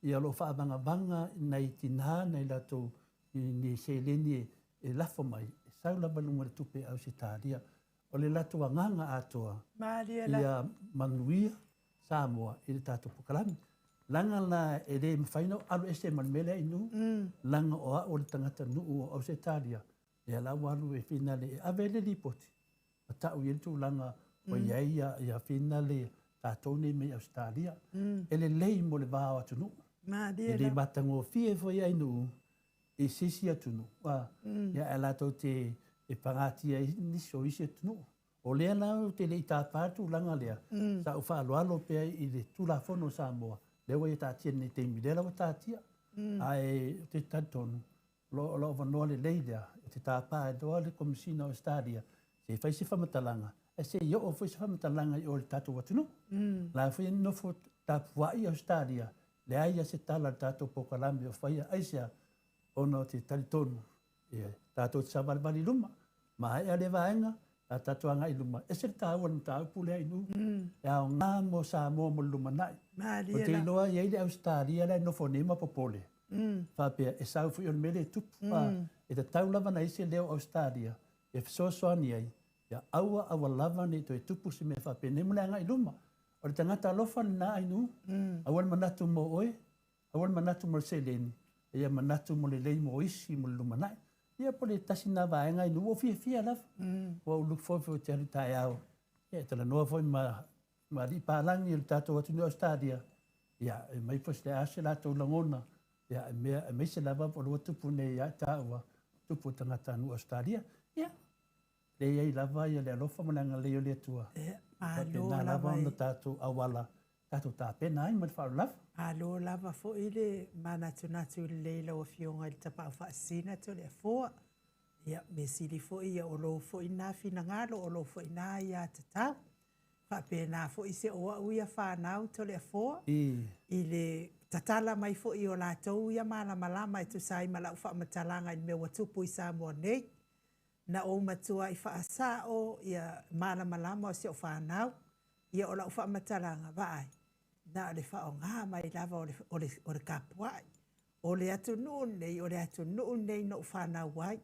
ia o lo o faavagavaga i nai tina nai latou ni seleni e lafo mai, e sau lava i luga o le tupe i Ausetalia. O le latou agaga atoa ia manuia Samoa i le tatou polokalame. Leaga la e le mafai ona ou alu ese ma le mea lea inu, leaga o au o le tagata nuu o Ausetalia, lea la ua alu e finale e ave le lipoti ma tau i ai le tulaga ua i ai ia finale tatou nei mai Ausetalia. E lelei mo le va o atunuu. E le matagofie foi ai nuu i se isi atunuu, ia ae latou te e pagatia ai nisi o isi atunuu. O lea la ou te le i tapa le tulaga lea, sa ou faaaloalo pea i le Tulafono o Samoa, lea ua ia taatia i lenei taimi, lea la ua taatia. Ae ou te talitonu, o lo o avanoa lelei lea e te tapa ai loa le Komesina o Ausetalia se i fai se faamatalaga, ae se i oo foi se faamatalaga i o i le tatou atunuu. O la foi e nofo tapuai Ausetalia, leai lava se tala i le tatou polokalame o faia. Aisea? Ona ou te talitonu, ia, tatou te savalivali i luma, maea lea vaega, a tatou agai i luma, ese le taua o le mataupu lea i Nuu, e aoga mo Samoa mo le lumanai. Ou te iloa e i ai le Ausetalia la e nofo nei ma popole, faapea e sau foi o le mea lea e tupu, a, e tatau lava ona i ai se leo o Ausetalia e fesoasoani ai, ia aua aua lava ne i toe tupu se mea faapenei mo le agai i luma. O le tagata alofa lena ai Nuu, aua le manatu mo oe, Aua le manatu mo le seleni, a ia manatu mo le lelei mo isi mo le lumanai. Ia po o le tasi lena vaega i nuu ua ou fiafia lava. Ua ou look forward foi ou te alu taeao ia e talanoa foi ma ma alii palagi o le tatou atunuu i Ausetalia, ia e aumai foi se a se latou lagona, ia e mea aemaise lava o lea ua tupu nei ia i taua, tupu o tagatanuu Ausetalia. Ia, lea e i ai lava le alofa ma le agalelei o le Atua. Ia, malo Faapena lava ona tatou auala tatou tapena ai ma le faaaloalo lava. Malo lava foi le manatunatu lelei i lau Afioga i le Tapaau Faasisina Toleafoa. Ia, mea sili foi ia o lou foi na finagalo, o lou foi na aiatatau. Faapena foi se o au ia fanau Toleafoa i le tatala mai foi o latou ia malamalama e tusa ai ma lau faamatalaga i le mea ua tupu i Samoa nei. Na ou matuai faasao ia malamalama o si au fanau, ia o lau faamatalaga, vaai, na o le faaaoga mai lava o le, o le, o le kapua'i. O le atunuu lenei, o le atunuu lenei na ou fanau ai.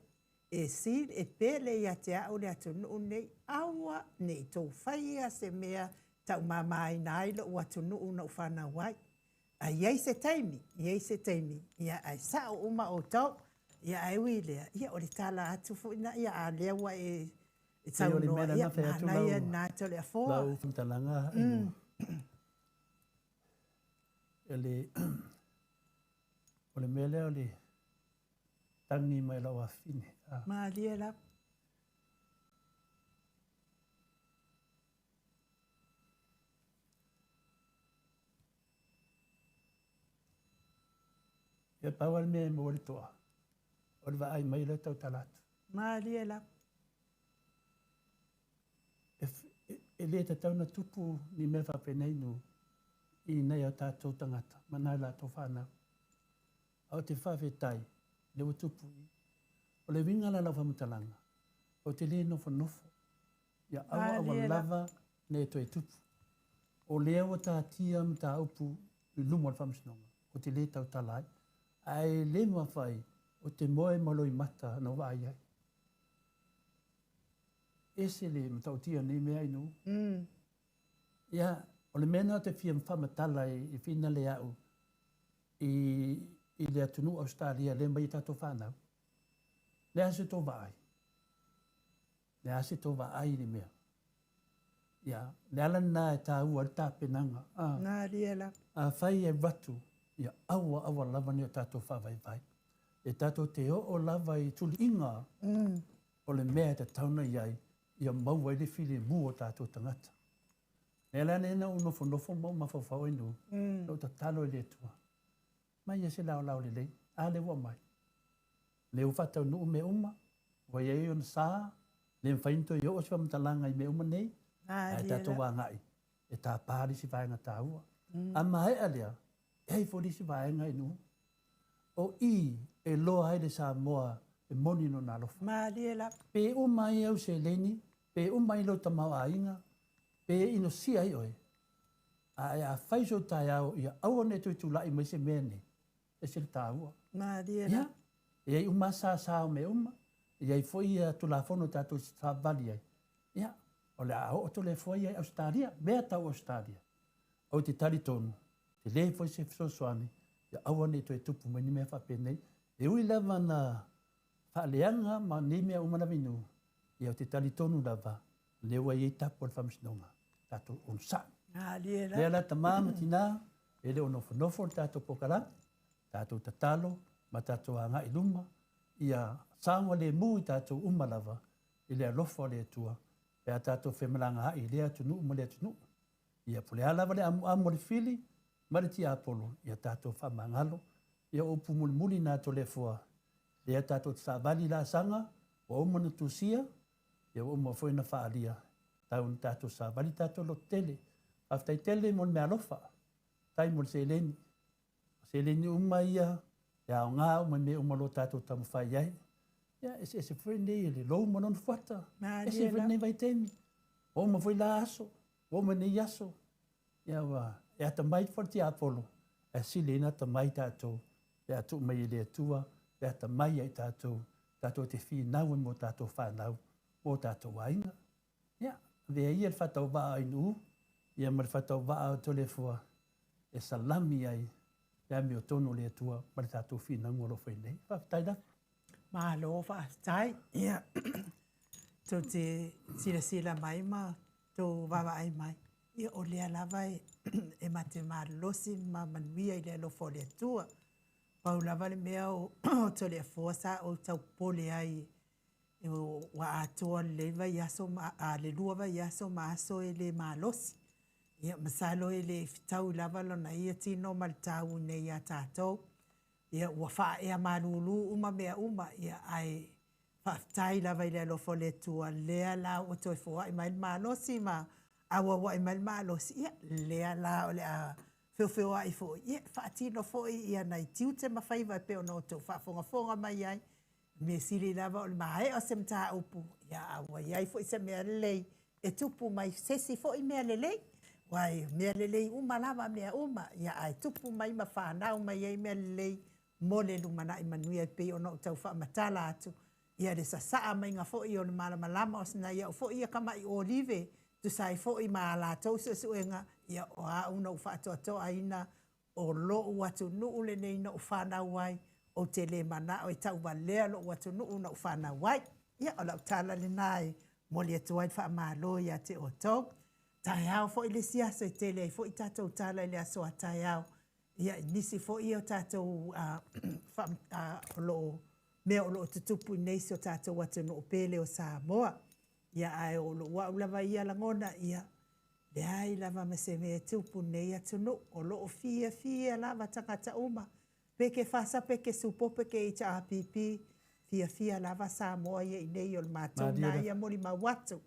E sili, e pele ia te au le atunuu lenei, aua ne i tou faia se mea taumamaina ai lou atunuu na ou fanau ai. A i ai se taimi, i ai se taimi, ia ae sao uma outou. Ia ae ui i lea, ia o le tala atu foi na, ia a lea ua e saunoa, ia manaia lena Toleafoa. Lau faamatalaga, o le mea lea o le tagi mai o lau afafine. Malie lava. Ia pau lava le mea e maua ai le toa, o le vaai mai lea tautala atu. Malie lava. E, e le tatau ona tupu ni mea faapenei nu i nai o tatou tagata ma nai latou fanau. A ou te faafetai, lea ua tupu i. O le uiga la lau faamatalaga, ou te le nofonofo Ia aua aua lava ne toe tupu. O lea ua taatia mataupu i luma o le Faamasinoga, ou te le tautala ai. Ae le mafai, ou te moe ma loimata na ou vaai ai. Ese le matautia o nei mea inu. Ia, o le mea lena ou te fia faamatala i finale au i, i le atunuu Ausetalia lea mai ai tatou fanau. Le a se tou vaai? Le a se tou vaai i le mea? Ia, le ala lena e taua ai le tapenaga. A, Malie lava. Afai e alu atu, ia aua aua lava ne i o tatou faavaivai. E tatou te oo lava i tuliiga o le mea e tatau ona i ai, ia maua ai le filemu o tatou tagata. Le ala lea na ou nofonofo ma ou mafaufau ai nuu, na ou tatalo i le Atua, mai ia se laolao lelei, a lea ua aumai. Lea ua faataunuu mea uma, ua i ai ona sa, le mafai ona toe oo se faamatalaga i mea uma nei, ae tatou agai e tapa le isi vaega taua. A maea lea, e ai foi le isi vaega i nuu. O i e loa ai le Samoa e moni lona alofa. Malie lava. Pe uma ai au seleni, pe uma ai lou tamaoaiga, pe inosia ai oe, ae a fai sou taeao ia aua ne i toe tulai mai se mea nei, ese le taua. Malie lava. Ia, e i ai uma lava sa o mea uma, e i ai foi ia Tulafono tatou te savavali ai. Ia, o le a oo Toleafoa ia i Ausetalia, mea tau Ausetalia. Ou te talitonu, Tele foi se fesoasoani ia aua ne i toe tupu mai ni mea faapenei. E ui lava na faaleaga ma nei mea uma lava i nuu, ia ou te talitonu lava o lea ua i ai tapu a le Faamasinoga, tatou onosai. Lea la tama ma tina, e le o nofonofo le tatou polokalame, tatou tatalo ma tatou agai i luma, ia saogalemu i tatou uma lava i le alofa o le Atua pe a tatou femalagaai i lea atunuu ma lea atunuu. Ia po o le a lava le amuamu a le fili ma le tiapolo, ia tatou faamagalo. Ia o upu mulimuli na Toleafoa, lea tatou te savali i laasaga ua uma ona tusia, ia ua uma foi ona faaalia, tau ina tatou savali tatou lototele. Faafetai tele mo le meaalofa, faafetai mo le seleni. O seleni uma ia e aoga uma i mea uma o lo o tatou taumafai ai. Ia, eseese foi nei le lou ma lona fuata. Ese foi lenei vaitaimi. Ua uma foi la aso, ua uma nei aso. Ia ua e atamai foi le tiapolo, ae sili ai ona atamai tatou pe a tuu mai e le Atua le atamai ia i tatou, tatou te finau ai mo tatou fanau, mo tatou aiga. Ia, avea ia le faatauvaa o Ainuu, ia ma le faatauvaa o Toleafoa e salami ai le amiotonu o le Atua ma le tatou finauga o lo o fai nei. Faafetai lava. Malo faafetai. Ia, tou te silasila mai ma tou vaavaai mai, ia o lea lava e mate malolosi ma manuia i le alofa o le Atua. Pau lava le mea o Toleafoa sa ou tau popole ai ua atoa lelei vaiaso ma, a, le 2 vaiaso ma aso e le malosi. Ia, masalo e le fetaui lava lona ia tino ma le tau nei iā tatou. Ia, ua faaea malūlū uma mea uma, ia, ae faafetai lava i le alofa o le Atua, lea la ua toe foai mai le malosi ma auauai mai le malosi, ia, lea la o le a feofeoai foi, ia, faatino foi ia nai tiute ma faiva e pei ona outou faafogafoga mai ai. Mea sili lava o le maea o se mataupu, ia, a ua i ai foi se mea lelei e tupu mai se isi foi mea lelei, aua e mea lelei uma lava mea uma, ia, ae tupu mai ma fanau mai ai mea lelei mo le lumanai manuia e pei ona ou tau faamatala atu, ia le sasaa maiga foi o le malamalama o nai au foi ia tama'i olive, tusa ai foi ma a latou suesuega, ia o au na ou faatoatoaina o lo'u atunuu lenei na ou fanau ai, ou te le mana'o e tauvalea lo'u atunuu na ou fanau ai. Ia, o lau tala lena e momoli atu ai le faamalo ia te outou. Taeao foi le isi aso e tele ai foi tatou tala i le aso a taeao. Ia, i nisi foi o tatou o lo o mea o lo o tutupu i nei si o tatou atunuu pele o Samoa. Ia, ae o lou au lava ia lagona, ia, leai lava ma se mea e tupu i nei atunuu. O lo o fiafia lava tagata uma. Pe ke FASA, pe ke SUPO, pe ke HRPP, fiafia lava Samoa ia i nei o le matou nā ia molimau atu.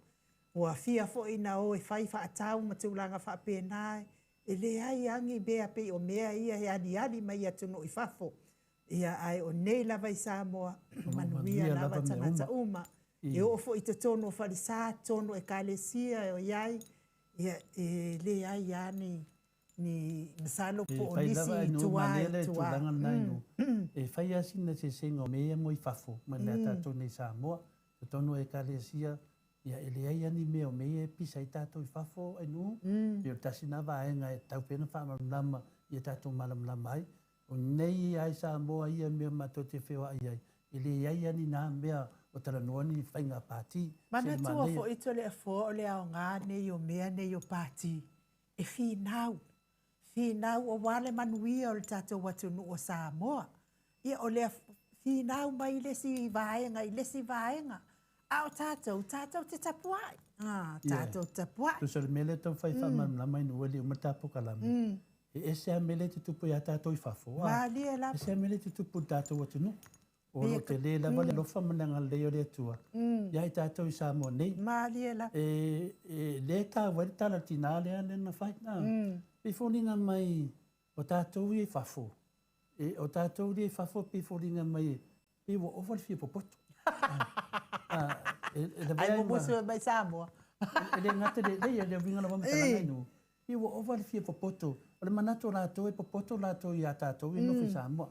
Ua fia foi na o e fai faatau ma tulaga faapena, e leai lava ni mea pei o mea ia e aliali mai i atunuu i fafo. Ia, ae o nei lava i Samoa, manuia lava tagata uma. E oo foi i totonu o falesa, totonu o ekalesia o i ai, ia, e leai lava ni, ni masalo po o nisi i tua i tua. E fai lava sina sesega o mea ia mo i fafo mai le mea a tatou nei i Samoa. Totonu o ekalesia, ia e leai lava ni mea o mea ia e pisa ai tatou i fafo ainuu. Pei o le tasi lena vaega e tatau pea ona faamalamalama ia tatou malamalama ai. O nei lava i Samoa ia mea matou te feoai ai, e leai lava ni na mea o talanoa ni faiga pati. Manatua foi Toleafoa o le aoga nei o mea nei o pati e finau, finau aua le manuia o le tatou atunuu o Samoa. Ia o lea finau mai le isi vaega i le isi vaega. A o tatou, tatou te tapuai. Ah, tatou te tapuai. Tusa o le mea lea e taumafai e faamalamalama ina ua le uma le ta polokalame, e ese lava mea lea e tutupu ia tatou i fafo, a Malie lava. ese lava mea lea e tutupu i le tatou atunuu. O lo o tele lava le alofa ma le agalelei o le Atua ia i tatou i Samoa nei. Malie lava. E le taua ai le tala a le tina lea na fai. E pei e foliga mai o tatou ia i fafo, o tatou ia i fafo e pei e foliga mai e pei ua ova le fia popoto. Ai mumusu e mai Samoa. E le gata i le, leai, le uiga o lau faamatalaga i nuu, pei ua ova le fia popoto. O le manatu o latou e popoto latou ia tatou ia e nofo i Samoa.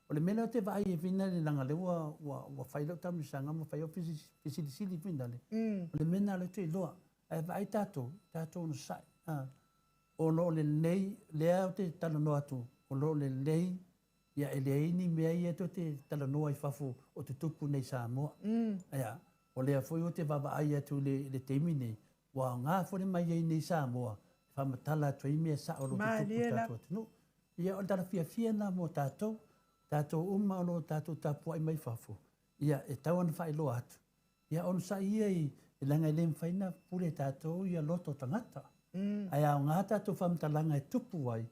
O le mea lea ou te vaai ai foi lea leaga o lea ua fai lau taamilosaga ma fai au fesilisili foi lale, o le mea lena o lea ou te iloa. Ae vaai tatou, tatou onosai. O lo o lelei, lea ou te talanoa atu, o lo o lelei, ia e leai ni mea ia tou te talanoa i fafo o tutupu nei i Samoa. Ia, o lea foi ou te vaavaai atu i le, i le taimi nei, ua aoga foi le mai ai nei i Samoa e faamatala atu ai mea sao o lo o tutupu i le tatou atunuu. Ia, o le tala fiafia lena mo tatou, tatou uma o lo o tatou tapuai mai fafo, ia e tatau ona faailoa atu, Ia onosai ia i, leaga e le mafai ona pule e tatou ia loto o tagata. Ae aoga tatou faamatalaga e tupu ai,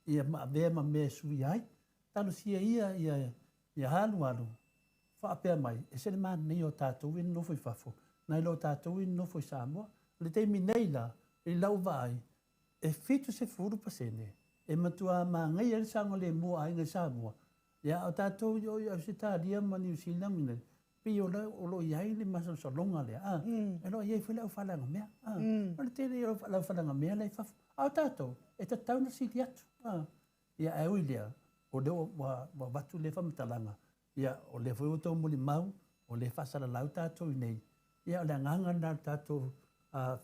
ia ma avea ma mea e suia ai. Talosia ia ia ia alualu faapea mai, ese le manaia o tatou ia nonofo i fafo, nai lo tatou ia nonofo i Samoa. O le taimi nei la, i lau vaai, e 70% e matua manaia ai le saogalemu o aiga i Samoa, ia a o tatou i o i Ausetalia ma Niu Sila ma inei, pei o lo o i ai le masalosaloga lea, a, o lo o i ai foi le aufaleagamea, a, o le tele ia o le aufaleagamea la e i fafo, a o tatou, e tatau ona sili atu, a. Ia, ae ui i lea, o lea ua avatu lea faamatalaga, ia, o lea foi ua outou molimau, o lea e faasalalau tatou i inei, ia, o le agaga lena o le tatou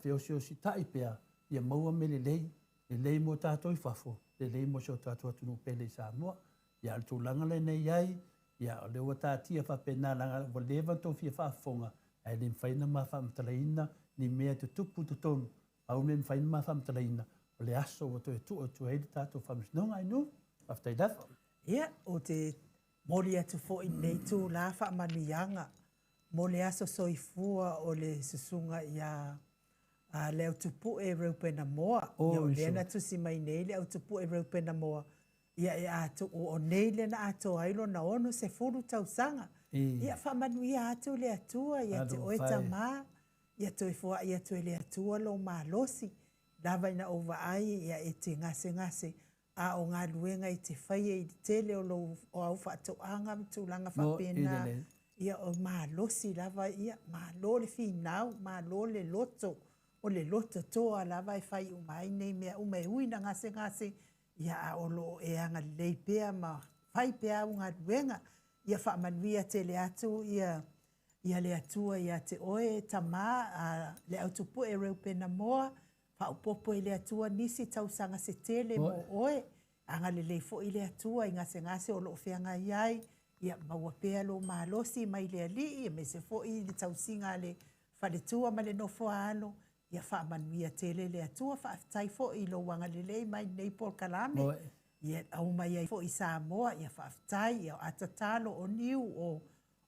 feosiositai pea, ia maua mea lelei, lelei mo tatou i fafo, lelei mo si o tatou atunuu pele i Samoa. Ia, o le tulaga lena e i ai, ia, o lea ua taatia faapena, leaga ua leva ona outou fia faafofoga, ae le mafai ona ma faamatalaina ni mea e tutupu i totonu. Pau le mea e mafai ona ma faamatalaina, o le aso ua toe tuu atu ai le tatou Faamasinoga. Ainu, faafetai lava. Ia, ou te momoli atu foi i lenei itula faamanuiaga mo le aso soifua o le Susuga ia Leautupue Reupena Moa. Ia, o lea na tusi mai nei Leautupue Reupena Moa, ia e ato, o nei lea na atoa ai lona 60 tausaga. Ia, faamanuia atu le Atua ia te oe tama, ia toe foai atu e le Atua lou malosi, lava ina ou vaai ia e te gasegase, a o galuega e te faia i le tele o lou o au faatoaga ma tulaga faapena, ia o malosi lava ia, malo le finau, malo le loto, o le loto toa lava e fai uma ai nei mea uma e ui ina gasegase, ia a o lo o e agalelei pea ma fai pea au galuega. Ia faamanuia tele atu ia ia le Atua ia te oe e tama a le autupue Reupena Moa, Faaopoopo e le Atua nisi tausaga se tele mo oe. Agalelei foi le Atua i gasegase o lo o feagai ai, ia maua pea lou malosi mai le Alii aemaise foi i le tausiga a le faletua ma le nofo-a-alo. Ia faamanuia tele le Atua. Faafetai foi i lou agalelei mai lenei polokalame. Ia aumai ai foi i Samoa. Ia faafetai. Ia o atatalo, o niu, o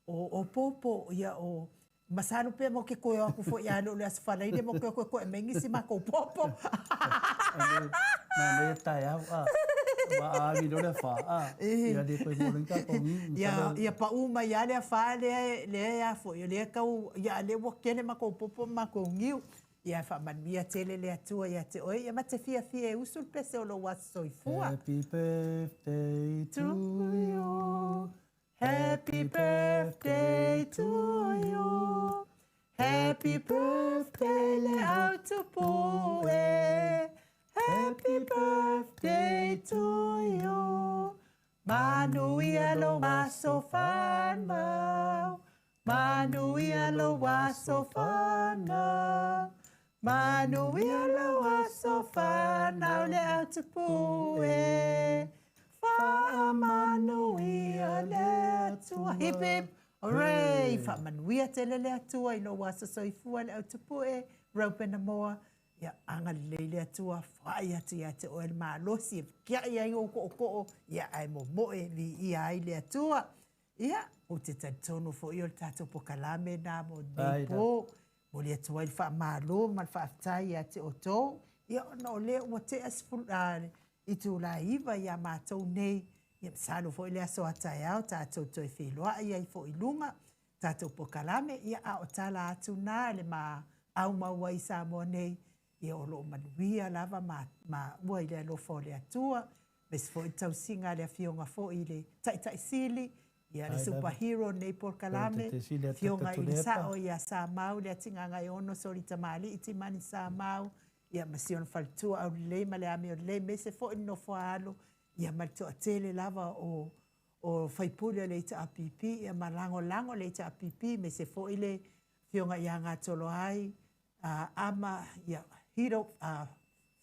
O o popo ia o masalo pea mo ke koe aku foi a le aso falaile mo ke koe koe mai nisi ma kou popo. Na nei taeao a ma a ni le fa a ia le koe mo le ka ko ni ia ia pa u mai a le fa le le a fo ia le kau ia le ua kele ma kou popo ma kou niu. Ia faamanuia tele le Atua ia te oe ia ma te fiafia e usu le pese o lou aso soifua. Happy birthday to you. Happy birthday to you. Happy birthday le autupue. Happy birthday to you. Manuia lou aso fanau. Manuia lou aso fanau. Manuia lou aso fanau le autupue. Faamanuia le Atua. Hip hip hooray! Faamanuia tele le Atua i lou aso soifua le autupue, Reupena Moa. Ia agalelei le Atua, foai atu ia te oe le malosi e fekiai ai ou koʻokoʻo, ia ae momoe viia ai le Atua. Ia, ou te talitonu foi o le tatou pokalame na mo lenei po. Momoli atu ai le faamalo ma le faafetai ia te outou. Ia, ona o lea ua tea itula e 9 ia matou nei, ia masalo foi le aso a taeao tatou toe feiloai ai foi i luga tatou pokalame. Ia, a o tala atu na le ma aumau ai i Samoa nei, Ia o lo o manuia lava ma maua i le alofa o le Atua, aemaise foi le tausiga a le Afioga foi i le Taitai Sili, ia le Super Hero o lenei polokalame, Afioga i le Sao ia Samau Leatigaagaeono Soli Tamalii Timani Samau, ia ma si ona faletua aulelei ma le amio lelei, aemaise foi le nofo a alo, ia ma le toatele lava o o faipule o le HRPP, ia ma lagolago le HRPP, aemaise foi le Afioga ia Gatoloai, ama, ia, Hiro,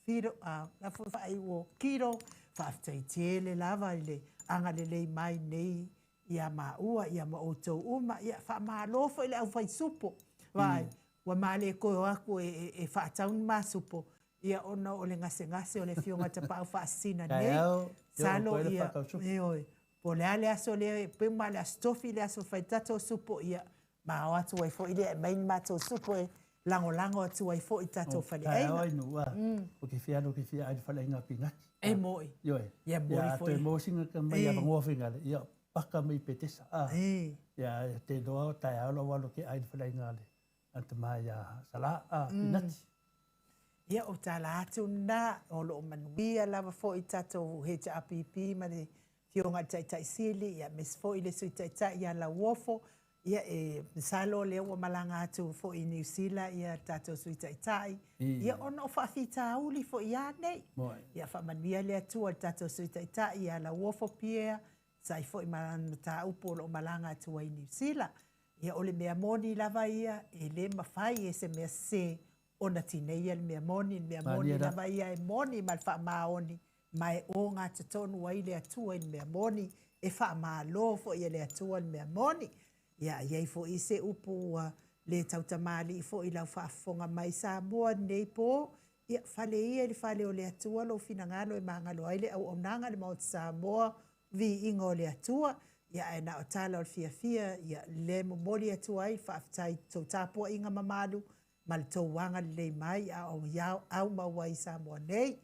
Filo, a la foi faaiu o Kilo, faafetai tele lava i le agalelei mai nei ia maua ia ma outou uma. Ia faamalo foi le aufaisupo. Vaai, ua ma le toe o atu e faatau ni masupo, ia ona o le gasegase o le afioga Tapaau Faasisina nei. Salo ia, ioe, po o le a le aso lea, pe uma le aso Tofi le aso fai tatou supo, ia ma o atu ai foi lea e aumai ni matou supo e lagolago atu ai foi i tatou faleaiga. Taeao ai nuu a, o ke fia alu ke fia ai le faleaiga pinati. E moi. Ioe. Ia moni Ia, foi. toe maua sina ka mai avanoa fingale, ia paka mai Petesa. A. Ia, te iloa o taeao lou alu ke ai le faleaiga a le a le tama ia Sala, a, pinati. Ia, o tala atu lena, o lo o manuia lava foi tatou HRPP ma le Afioga i le Taitai Sili, ia aemaise foi le Sui Taitai ia Lauofo. Ia e masalo o lea ua malaga atu foi i Niu Sila ia le tatou Sui Taitai, ia ona o faafitauli foi ia nei. Ia faamanuia le Atua i le tatou Sui Taitai ia Lauofo Pierre, sa ai foi ma lana mataupu o lo o malaga atu ai i Niu Sila. Ia o le mea moni lava ia, e le mafai e se mea sese ona tineia le mea moni, le mea moni lava ia e moni ma le faamaoni, ma e ogatotonu ai le Atua i le mea moni, e faamalo foi e le Atua le mea moni. Ia, e i ai foi se upu ua le tautamalii foi i lau faafofoga mai Samoa i lenei po, ia, fale ia i le fale o le Atua lou finagalo e magalo ai le auaunaga a le Maota Samoa, viiga o le Atua. Ia, ae na o tala o le fiafia, ia, le momoli atu ai le faafetai i tou tapuaiga mamalu ma le tou agalelei mai a o aumau ai i Samoa nei.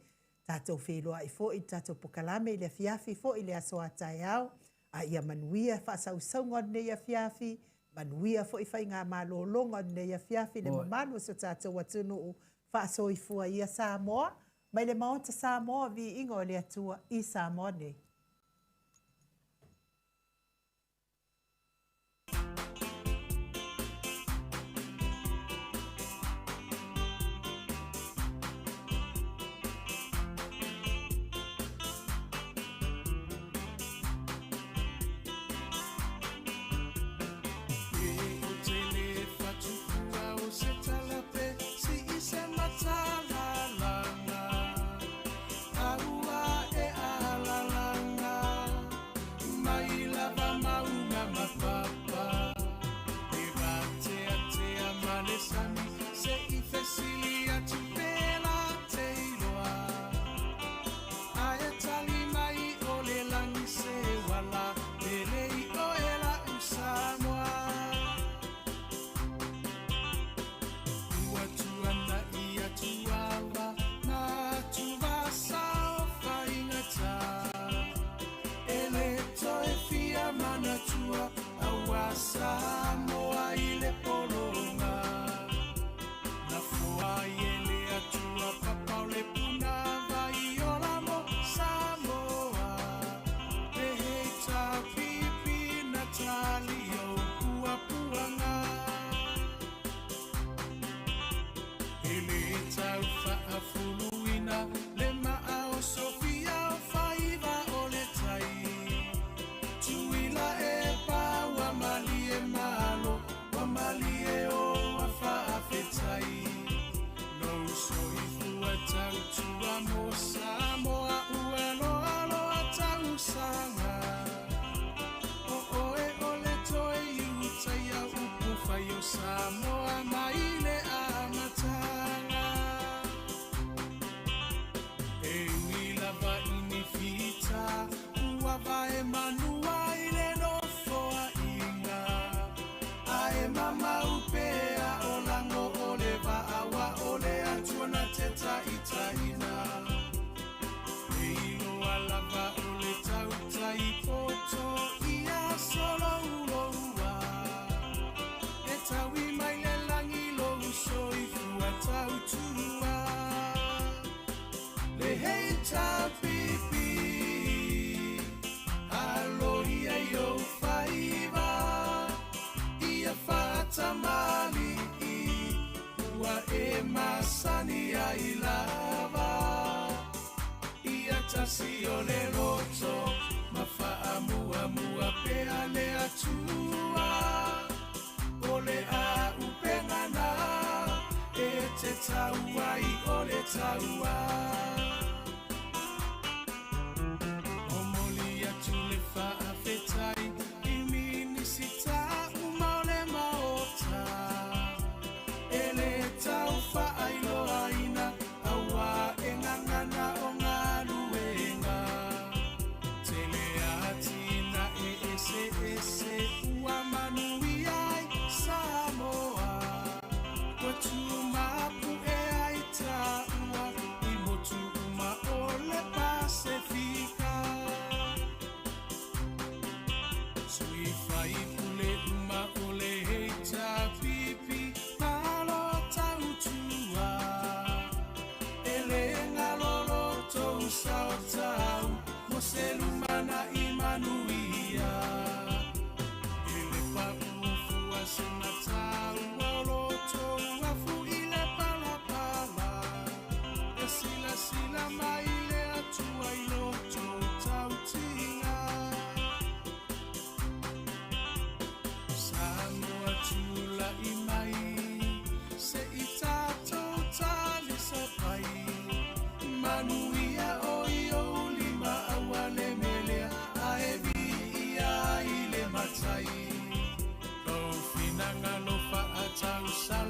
Tatou feiloai foi i le tatou pokalame i le afiafi foi i le aso a taeao, a ia manuia faasausauga o lenei afiafi, manuia foi faigamalologa o lenei afiafi i le mamalu o si o tatou atunuu. Faasoifua ia Samoa, mai le Maota Samoa, viiga o le Atua i Samoa nei.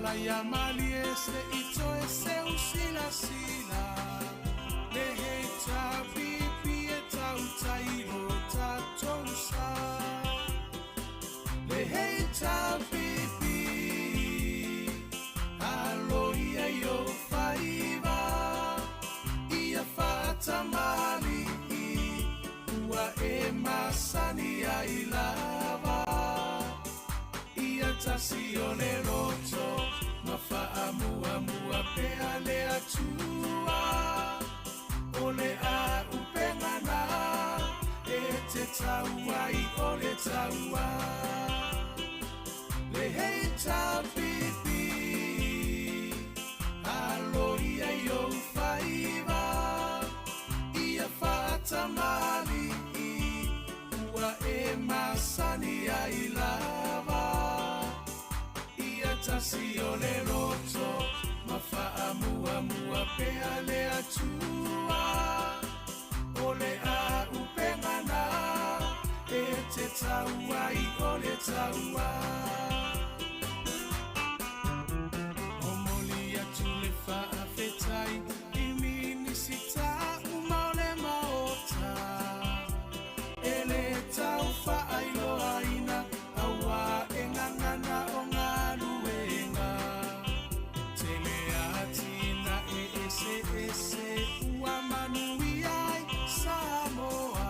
sala ia malie se i toe seu silasila. Le HPP e tautai lo tatou sa. Le HPP, alo ia i ou faiva, ia faatamalii, ua e masani ai lava. Ia tasi o le loto, ma faamuamua pea le Atua. O le auupega na, e te tau ai o le taua. Le HPP, alo ia i ou faiva, ia faatamalii, ua e masani ai lava. Ia tasi o le loto, ma faamuamua pea le Atua. O le auupega na, e te tau ai o le taua. Momoli atu le faafetai i Minisita uma o le Maota. E le tau faailoaina auā e gagana o galuega. Tele atinae eseese ua manuia ai Samoa.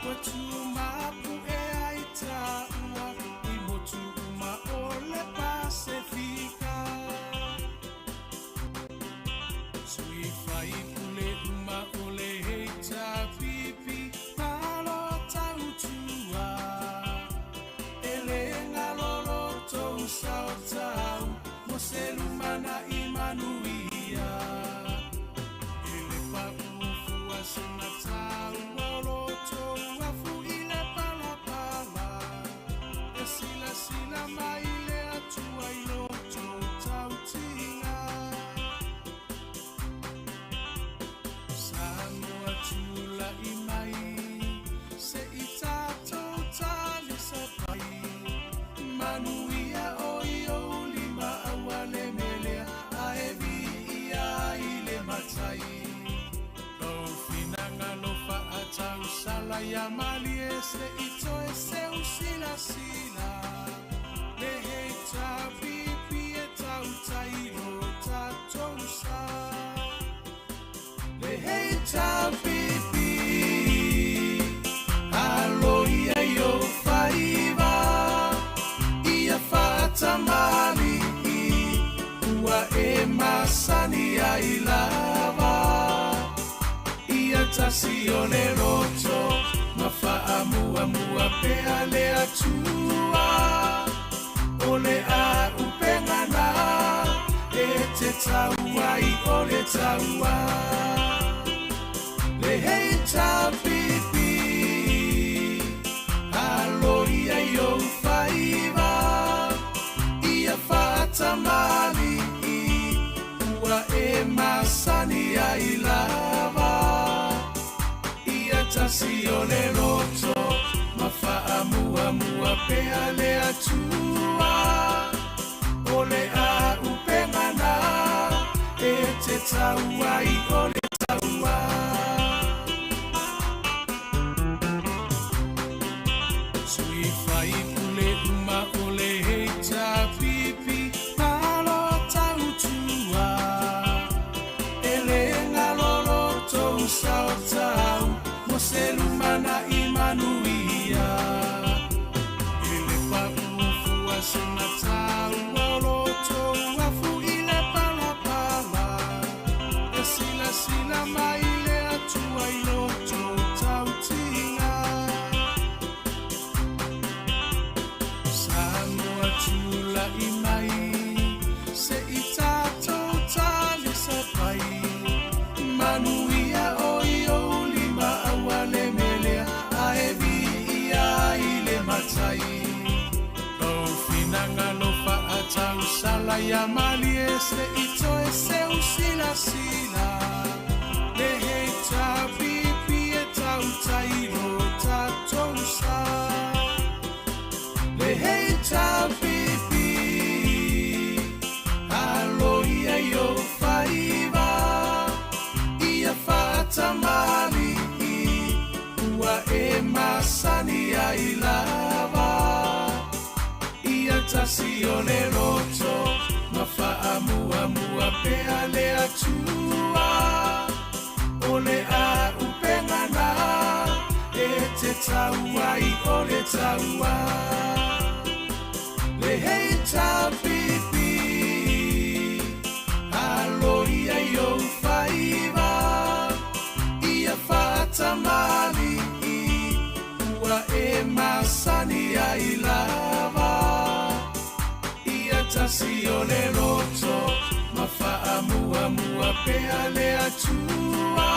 Ua tumapu'e ai taua i motu uma o le Pasefika. Sui faipule uma o le HPP, malo tautua. E le galo lo tou sao taua mo se lumanai manuia. E le paʻu fua se mataua o lo tou afu i le palapala. E silasila mai le Atua i lo tou tautiga. Samoa tula'i mai, se'i tatou talisapai. Manuia o i ou lima aua le melea, ae viia ai le Matai. Lou finagalo faatausala ia malie se'i toe seusilasila. Le HPP e tautai lo tatou sa. Le HPP, alo ia i ou faiva, ia faatamalii, ua e masani ai lava. Ia tasi o le loto, ma faamuamua pea le Atua. O le auupega na, e te tau ai o le taua. Le HPP, alo ia i ou faiva, ia faatamalii, ua e masani ai lava. Ia tasi o le loto, ma faamuamua pea le Atua. O le auupega na, e te tau ai o le taua. Sui faipule uma o le HPP, malo tautua. E le galo lo tou sao taua mo se lumanai manuia. E le paʻu fua se mataua o lo tou afu i le palapala. E silasila mai le Atua i lo tou tautiga. Samoa tula'i mai, se'i tatou talisapai. Manuia o i ou lima aua le melea, ae viia ai le Matai. Lou finagalo faatausala ia malie se'i toe seusilasila. Le HPP e tautai lo tatou sa. Le HPP, masani ai lava. Ia tasi o le loto ma faamuamua pea le Atua. O le auupega na e te tau ai o le taua. Le HLPP, alo ia i ou faiva, ia faatamalii, ua e masani ai lava. Ia tasi o le loto, ma faamuamua pea le Atua.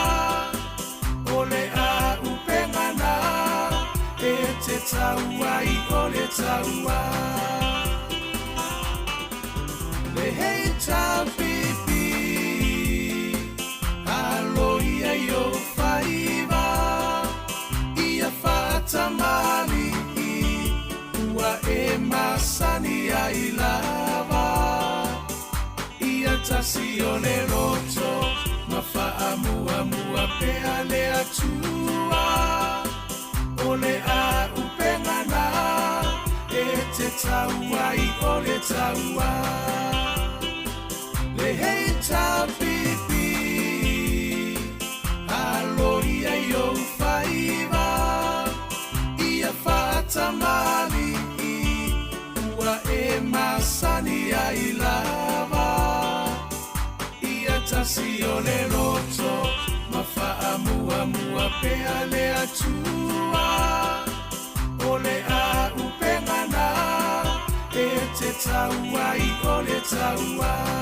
O le auupega na e te tau ai o le taua. Le HLPP, alo ia i ou faiva, ia faatamalii, ua e masani ai lava. Ia tasi o le loto, ma faamuamua pea le Atua. O le auupega na e te tau ai o le taua. Le HLPP, alo ia i ou faiva, ia faatamalii, ua e masani ai lava. Ia tasi o le loto, ma faamuamua pea le Atua. O le auupega na e te tau ai o le taua.